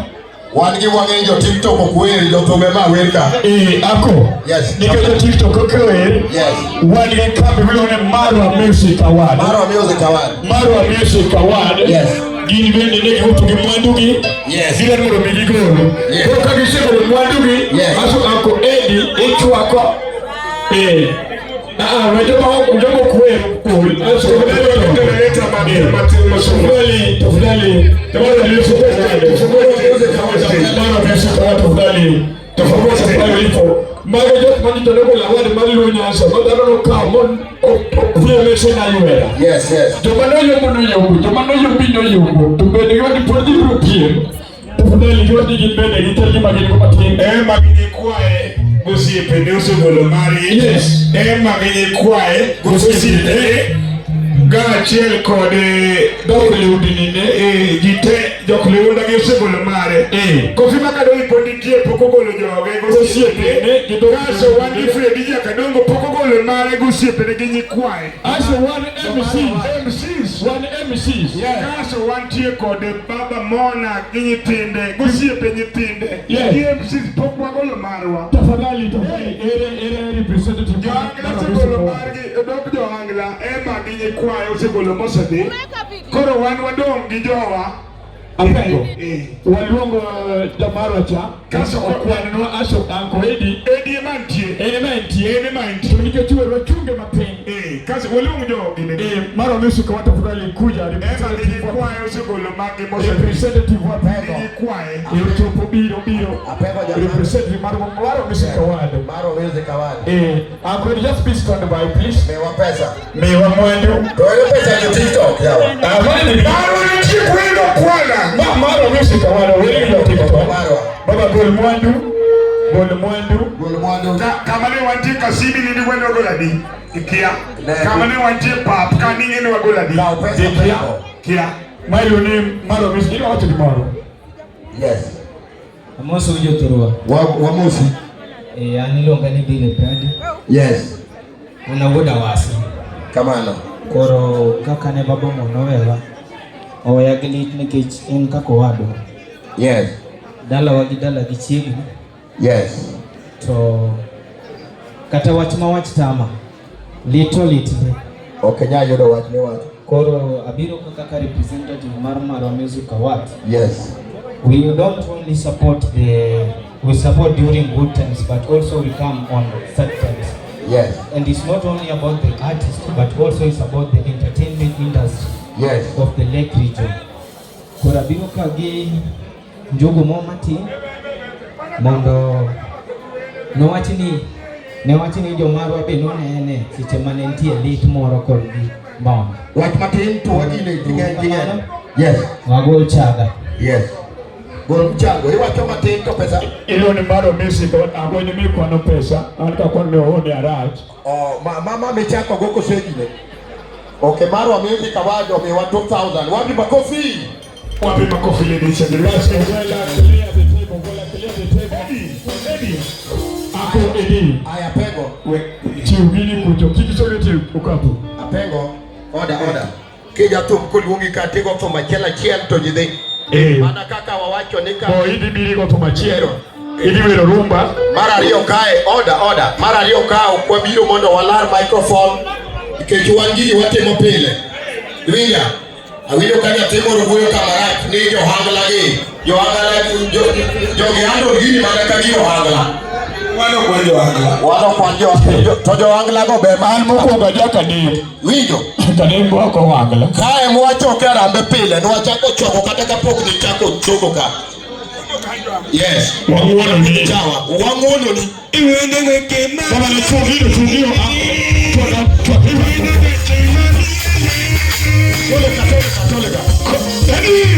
Wan gi wang'e jo TikTok ok wer, jothumbe ma wer ka. Eh, ako. Yes. Nikech jo TikTok ok wer. Yes. Wan gi kambi miluongo ni Marwa Music Award. Marwa Music Award. Marwa Music Award. Yes. Gin bende ne giwuotho gi mwandugi. Yes. Gidwaro mondo mi gigol. Yes. Koro ka gisegolo mwandugi, Yes. aso ako Eddie ichwako. Eh. Ah, we joma ok wer kul. Aso tafadhali, tafadhali, tafadhali, tafadhali, tafadhali, tafadhali, mago jok manyicho nogolo award mar Luo Nyanza ma dhano nokawo mon opiem na ywera. Yes, yes. Joma noyombo noyombo, joma noyombi noyombo, to bende giwacho pod gibiro piem. Tafadhali giwacho ni gin bende gichal gima gin go matin. Ema gi nyikwaye gosiepene osegolo mari. Yes. Ema gi nyikwaye gosiepene kaachiel kod Dok liundini ne. Ji te jok liunda gi osegolo mare. Kofi Makadori pod nitie pok ogolo joge gosiepene. Kaso wan gi Fredi Jakadongo pok ogolo mare gosiepene gi nyikwaye. Aso wan MCs. MCs. Wan MCs. Kaso wantie kod Baba Mona gi nyithinde gosiepe nyithinde. Yes. Gi MCs pok wagolo marwa. Tafadhali, tafadhali, ere representative. Joangla osegolo margi, odok joangla, ema gi nyikwaye osegolo mosedhi. Koro wan wadong' gi jowa. Apengo. Waluongo jamarwa cha. Kaso okwanwa aso anko Edi. Edi ema nitie. En ema entie. En ema entie. To nikech wer wachunge mapiny. Kaso waluong jogi ne. Marwa Music wa tafadhali kuja. Ema gi nyikwaye osegolo margi mosedhi. Representative wa Gi nyikwaye. Ochopo biro biro. Apengo jamani. Representative Marwa Music Award. Marwa Music Award. Uncle Edi, just please stand by please. Mewa pesa. Mewa mwandu. To ere pesa jo TikTok yawa. Amani. Marwa nitie kwendo kwana. Marwa Music Award. Weri jo TikTok. Marwa. Baba gol mwandu. Gol mwandu. Gol mwandu. Kama ne wantie Kasimi ni wendo gol adi. Ikia. Kama ne wantie pap ka ni ngene wagol adi. Kaw pesa Ikia. Kia. Mailo ni Marwa Music. Ilo wacho gimoro. Yes. Amoso jothurwa. Wamosi. An iluonga ni Billy Brandi. Yes. An awuod Awasi. Kamano. Koro kaka ne baba Mona owewa, oweya gi lit nikech en kaka owadwa. Yes. Dalawa gi dalagi chiegni. Yes. To kata wach ma wach tama, lit to lit ndi. Ok inyal yudo wach miwacho. Koro abiro kaka representative mar Marwa Music Award. Yes. We don't only support we support during good times, but also we come on sad times. Yes. And it's not only about the artist, but also it's about the entertainment industry Yes. of the Lake region. Koro abiro ka gi njugu mo matin mondo newach ni jomarwa be nonene seche mane nitie lit moro korgi Mona. Wach matin to wagine jing'eny jing'eny. Yes. Wagol chaga. Yes. Gol mchango. Iwacho matin to pesa. Ilo ni Marwa Music Award. Agwenyo mikwano pesa. An ka kwano ne oone arach. Oh, mama michako go kosegine. Okay, Marwa Music Award omiwa 2000. Wapi makofi? Wapi makofi ladies and gentlemen? Clear the table. Clear the table. Eddie, Eddie. Ako Eddie. Aya Apengo. Chiw gini kucho. Kik isoge chiw okapu. Apengo. Order, order. Kija thum koluongi ka tigo thum achiel achiel to ji dhi. Mana kaka wawacho ni ka Bo idhi biri go thum achiel. Idhi wero rumba. Mar ariyo kae, order, order. Mar ariyo ka ok wabiro mondo walar microphone nikech wan gigi watimo pile. Iwinja? Awinjo ka nyathi moro wuoyo kamarach ni johangla gi, johangla jogi handle gini mana ka gin ohangla. Wan ok wan johangla. Wan ok wan johangla. To johangla go ber. An mokwongo aja kadim. Winjo? Kadim ok ohangla. Kae mwachoke arambe pile, nwachako choko kata kapok nichako chogo ka. Yes. Wang'uono ni. Chawa, wang'uono ni. Baba na chungino chungino. Toleka, toleka, toleka.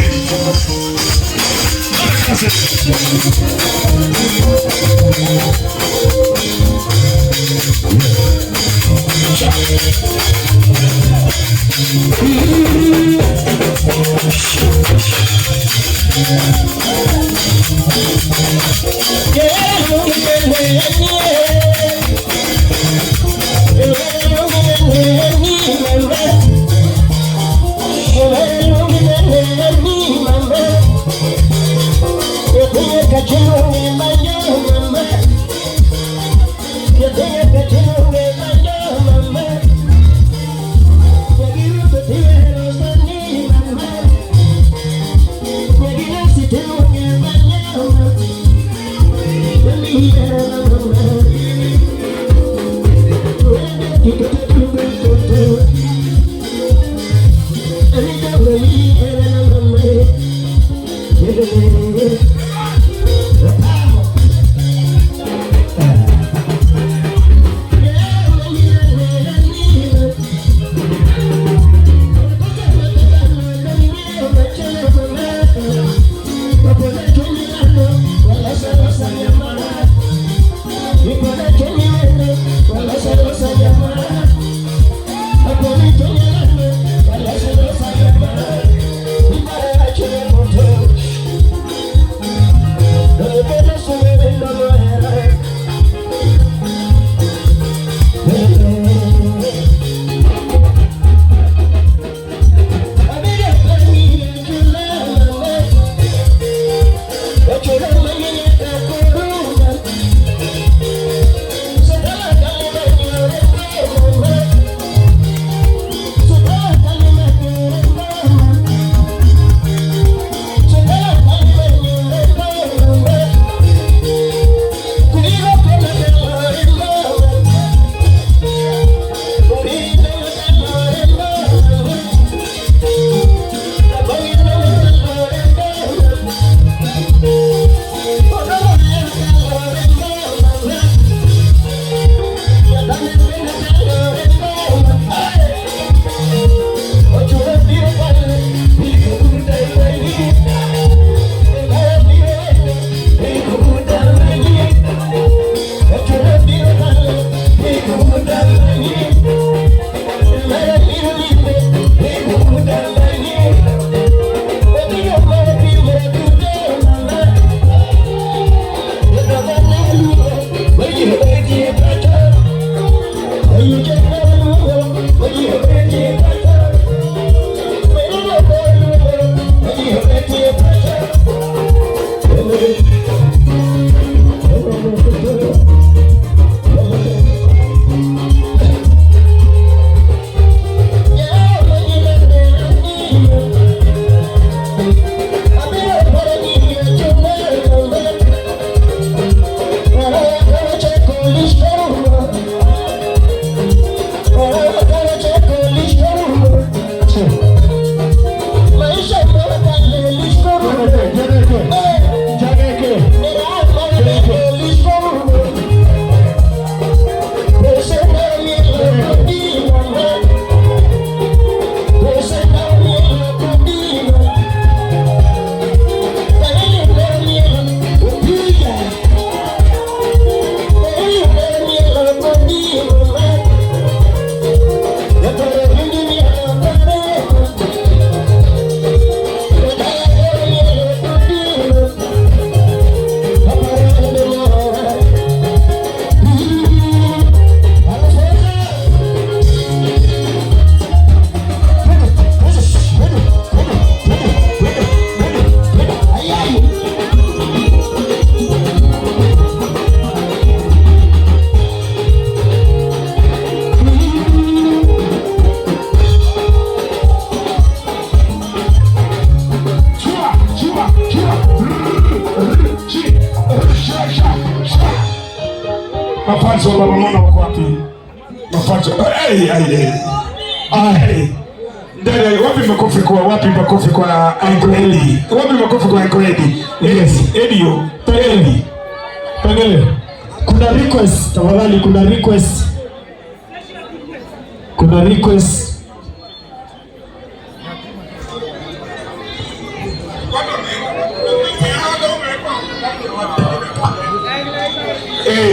Mafans wa Baba Mona wako wapi? Mafans hey, hey, hey. Hey. Ndani wapi makofi kwa wapi makofi kwa Uncle Eddie? Wapi makofi kwa Uncle Eddie? Yes, Eddie yo. Eddie. Pengine kuna request tafadhali, kuna request, kuna request.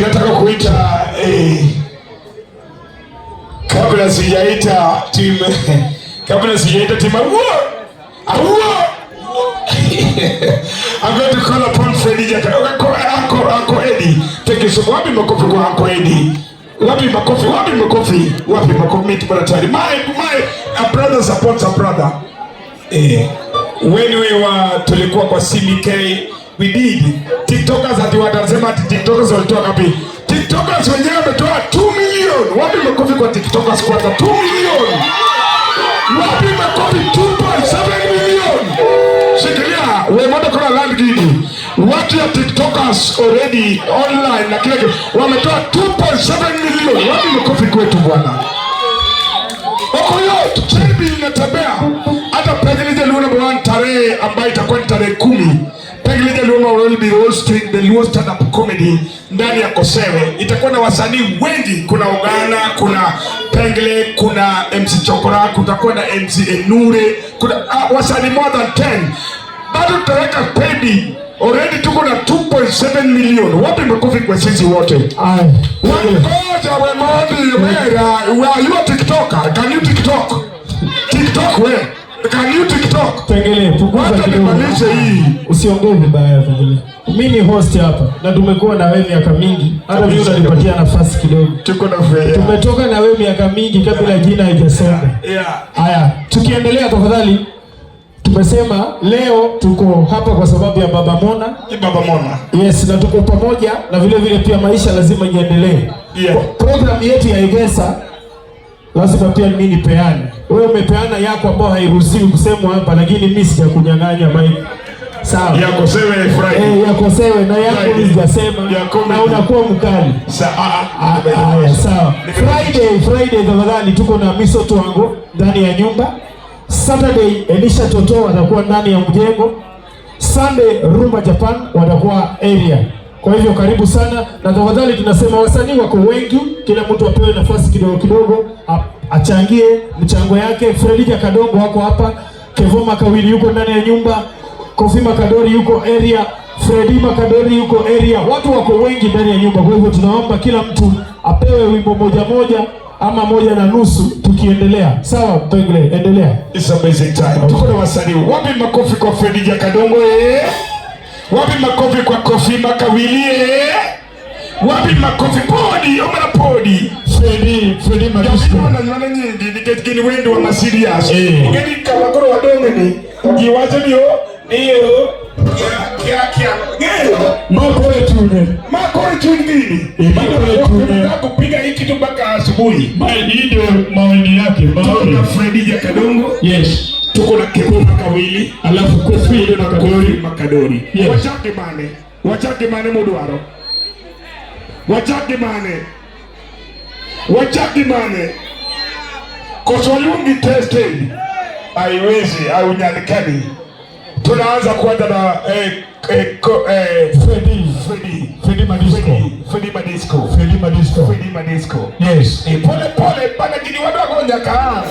Nataka kuita kabla sijaita timu kabla sijaita timu Awuo. I'm going to call upon Freddie Jaka. Uncle, Uncle Eddie. Thank you so much. Wapi makofi kwa Uncle Eddie? Wapi makofi? Wapi makofi? Wapi makofi? Mimi tupo tayari. My a brother supports a brother. When we were tulikuwa kwa CBK, we did TikTokers ati watasema ati TikTokers walitoa ngapi? TikTokers wenyewe wametoa 2 million. Wapi makofi kwa TikTokers kwanza? 2 million. Wapi makofi? 2.7 million. Shikilia, we moto kuna land gidi. Watu ya TikTokers already online na kila kitu wametoa 2.7 million. Wapi makofi kwetu bwana? Okoyo, chebi inatembea. Hata Pengele Luo number 1 tarehe ambayo itakuwa ni tarehe 10. Pengele Luo will be hosting the Luo stand up comedy ndani ya Kosewe. Itakuwa na wasanii wengi, kuna Ogana, kuna Pengele, kuna MC Chokora, kutakuwa na MC Enure, kuna wasanii more than 10. Bado tutaweka pedi. Already tuko na 2.7 million. Wapi makofi kwa sisi wote? Ngoja we Mondi, where are you a TikToker? Can you TikTok? TikTok where? Can you TikTok? Pengele, punguza kidogo. Nimalize hii. Usiongee vibaya Pengele. Mimi ni host hapa na tumekuwa na wewe miaka mingi. Hata mimi unanipatia nafasi kidogo. Tuko na fair. Tumetoka na wewe miaka mingi kabla jina haijasonga. Yeah. Haya, tukiendelea tafadhali. Tumesema leo tuko hapa kwa sababu ya Baba Mona. Baba Mona. Yes, na tuko pamoja na vile vile pia maisha lazima iendelee. Yeah. Program yetu ya Egesa lazima pia mimi nipeane. Wewe umepeana yako ambayo hairuhusiwi kusemwa hapa, lakini mimi sijakunyang'anya mic. Sawa. Yako sewe Friday. Yako sewe na yako mimi sijasema. Na unakuwa mkali. Haya, sawa. Friday tafadhali tuko na Miso Twango ndani ya nyumba. Saturday Elisha Toto watakuwa ndani ya mjengo. Sunday Rumba Japan watakuwa area. Kwa hivyo karibu sana na tafadhali tunasema wasanii wako wengi, kila mtu apewe nafasi kidogo kidogo, achangie mchango yake. Fredija Kadongo wako hapa, Kevoma Kawili yuko ndani ya nyumba, Kofi Makadori yuko area, Fredi Makadori yuko area. Watu wako wengi ndani ya nyumba. Kwa hivyo tunaomba kila mtu apewe wimbo moja moja ama 1.5 tukiendelea. Sawa Pengele, endelea. It's amazing time. Tuko na wasanii. Wapi makofi kwa Fredija Kadongo Wapi makofi kwa Kofi Makawili Wapi makofi podi, omara podi. Fredi Madisco. Jamani na nyingi niketi wendo wa serious. Ngeni kawakoro wadonge ni jiwacho ndio ndio kia kia. Ngero makore tune. Makore tune nini? Makore tune. Kupiga hiki tu mpaka asubuhi. Hii ndio maoni yake. Tuko na Fredija Kadongo. Yes. Tuko na Kevoma Kawili, alafu Kofi Makadori. Makadori. Yes. Wachake mane. Wachake mane mudwaro. Wachake mane. Wachake mane. Kosolungi tested. Haiwezi au nyalikani. Tunaanza kwanza na Fredi Madisco. Fredi Madisco. Fredi Madisco. Fredi Madisco. Yes. Pole pole bana gini wadu wako nyaka.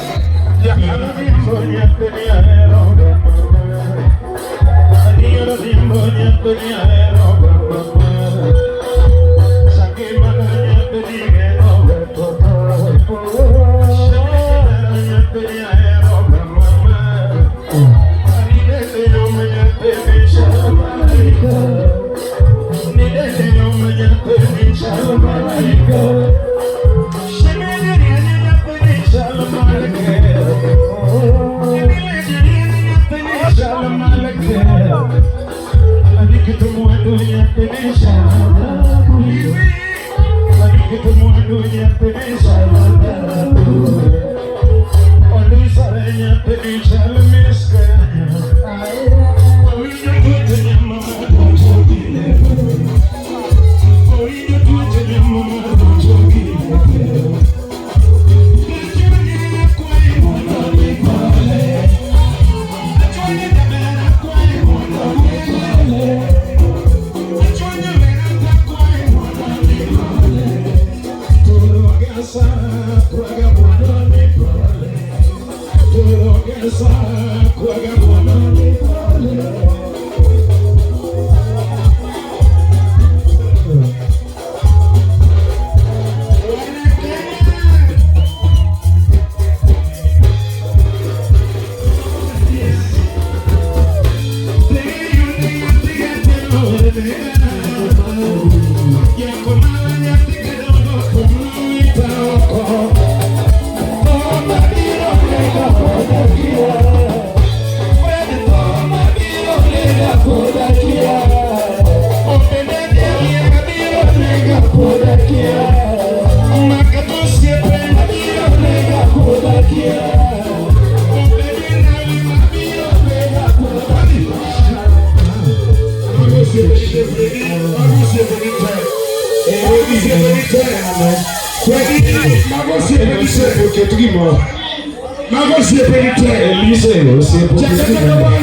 One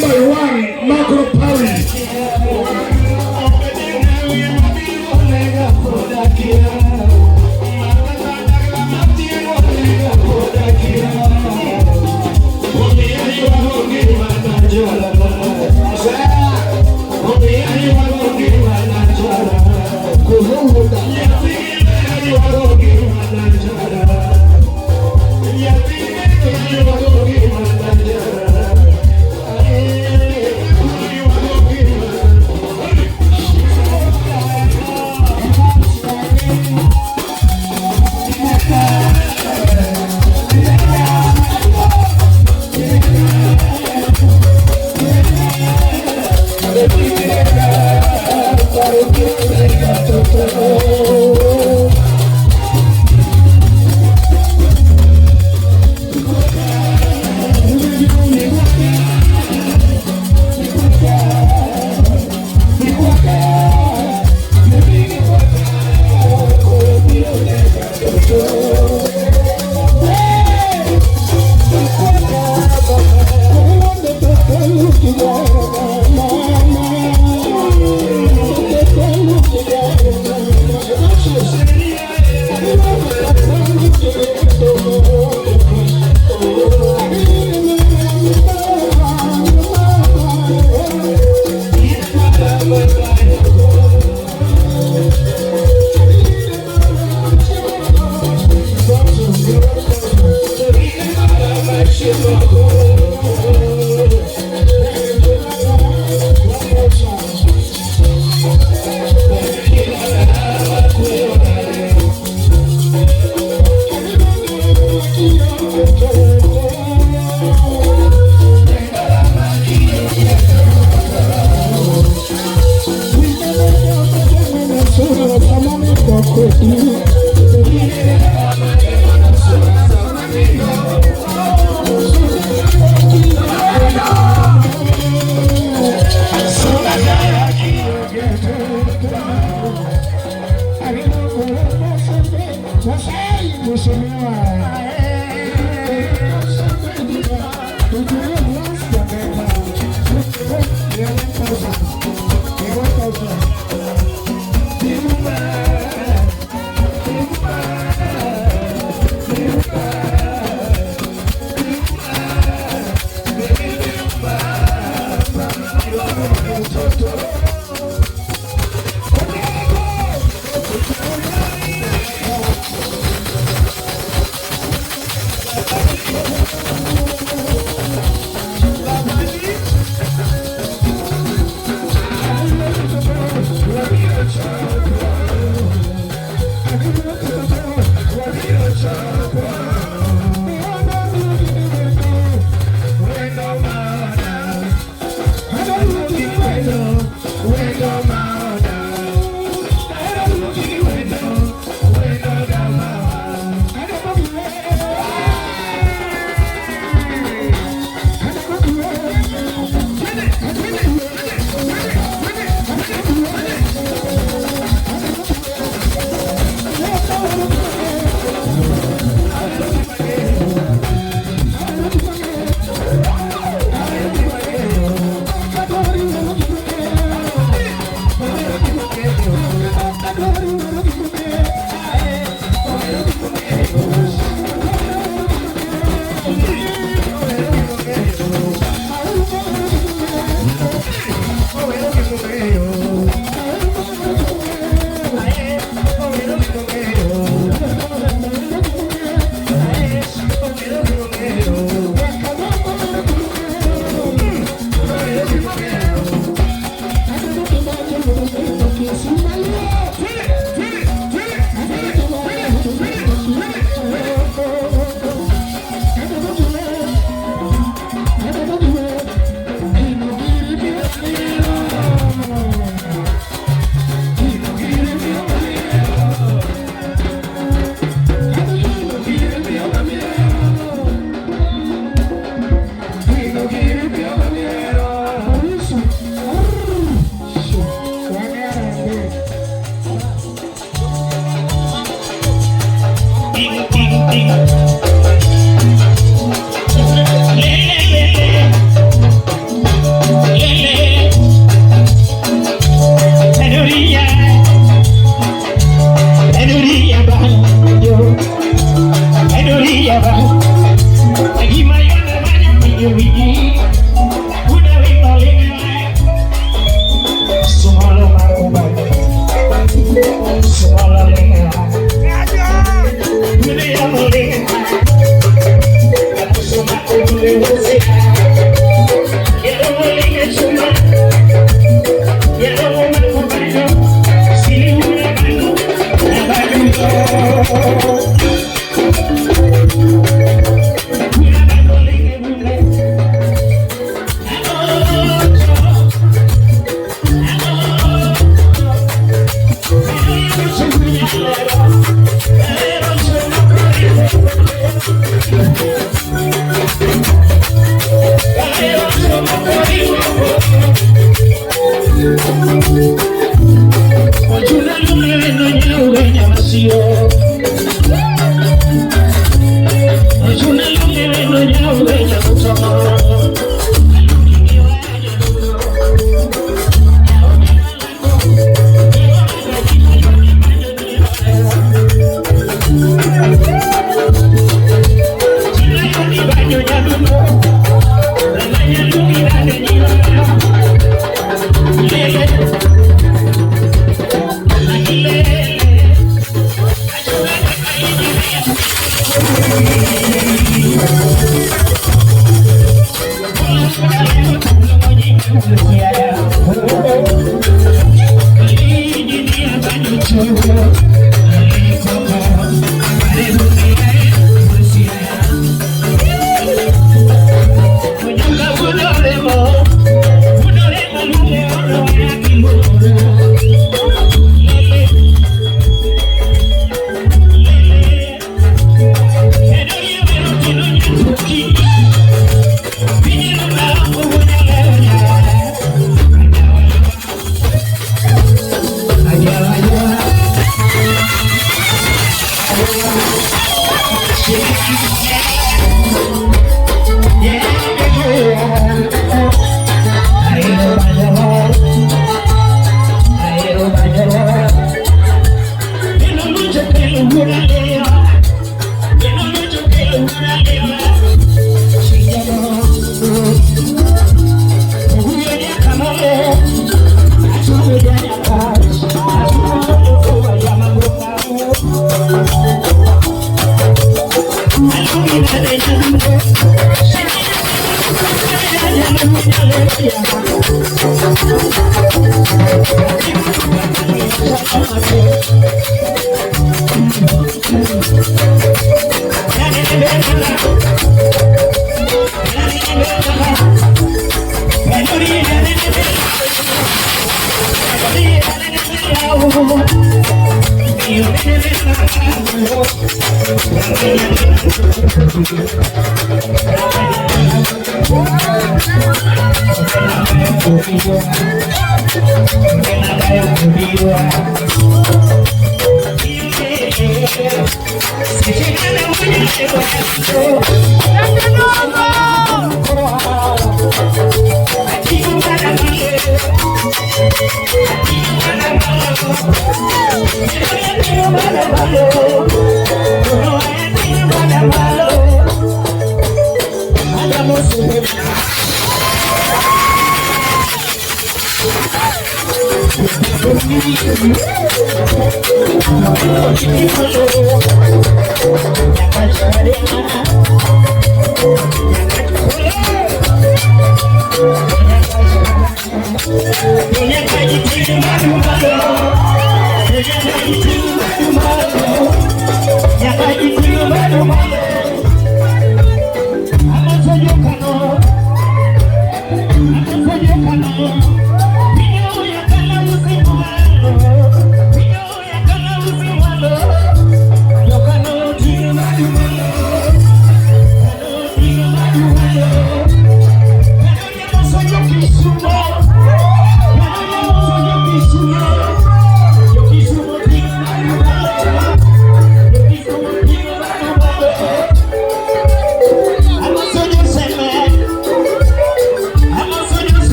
by one, Macro Paris.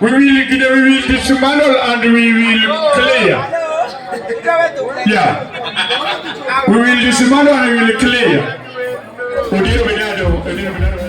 We will dismantle and we will clear. Yeah. We will dismantle and we will clear. Odilo Benado, Odilo Benado.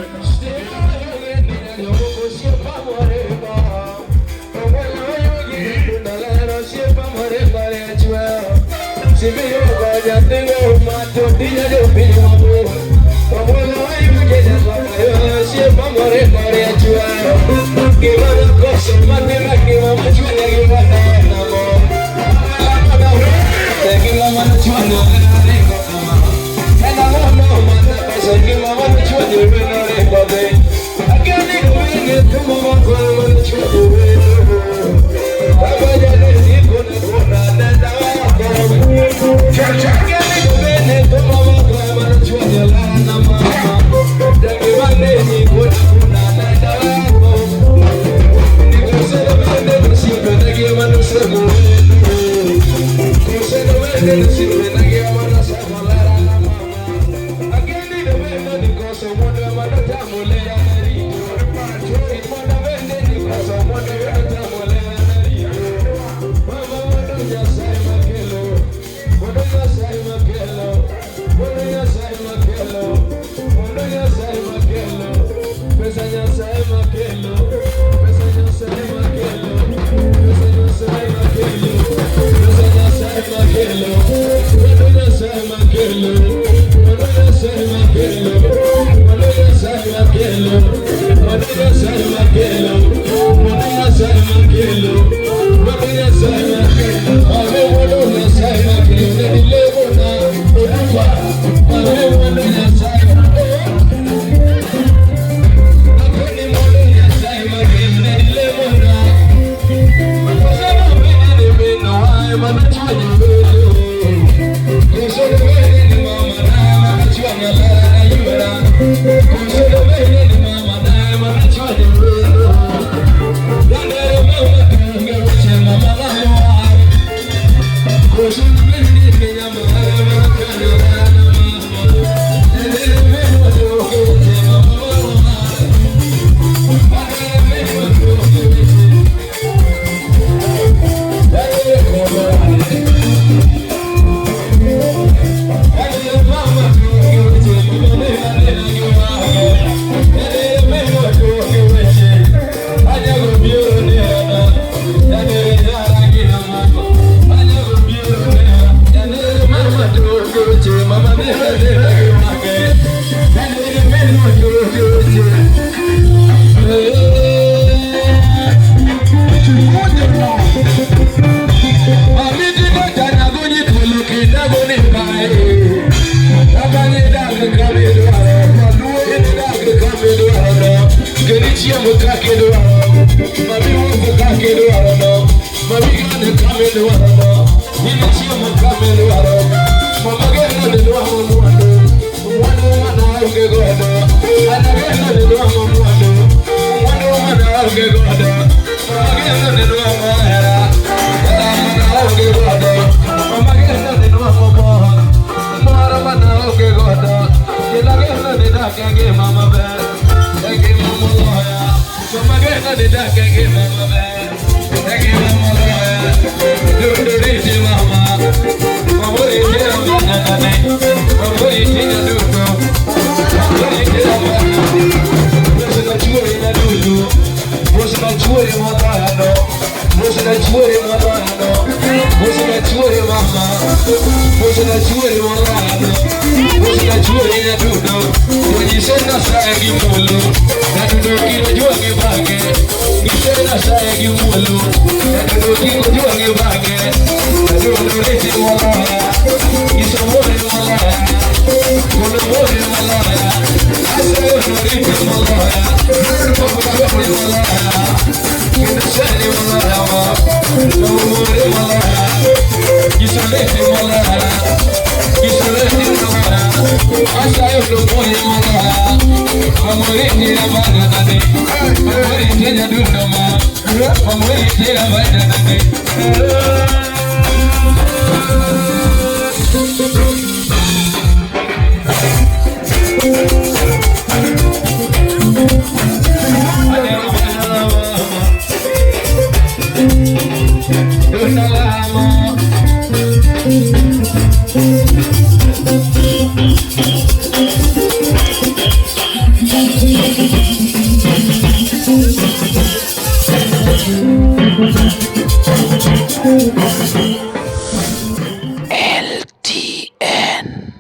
LTN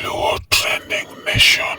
Luo Trending Nation.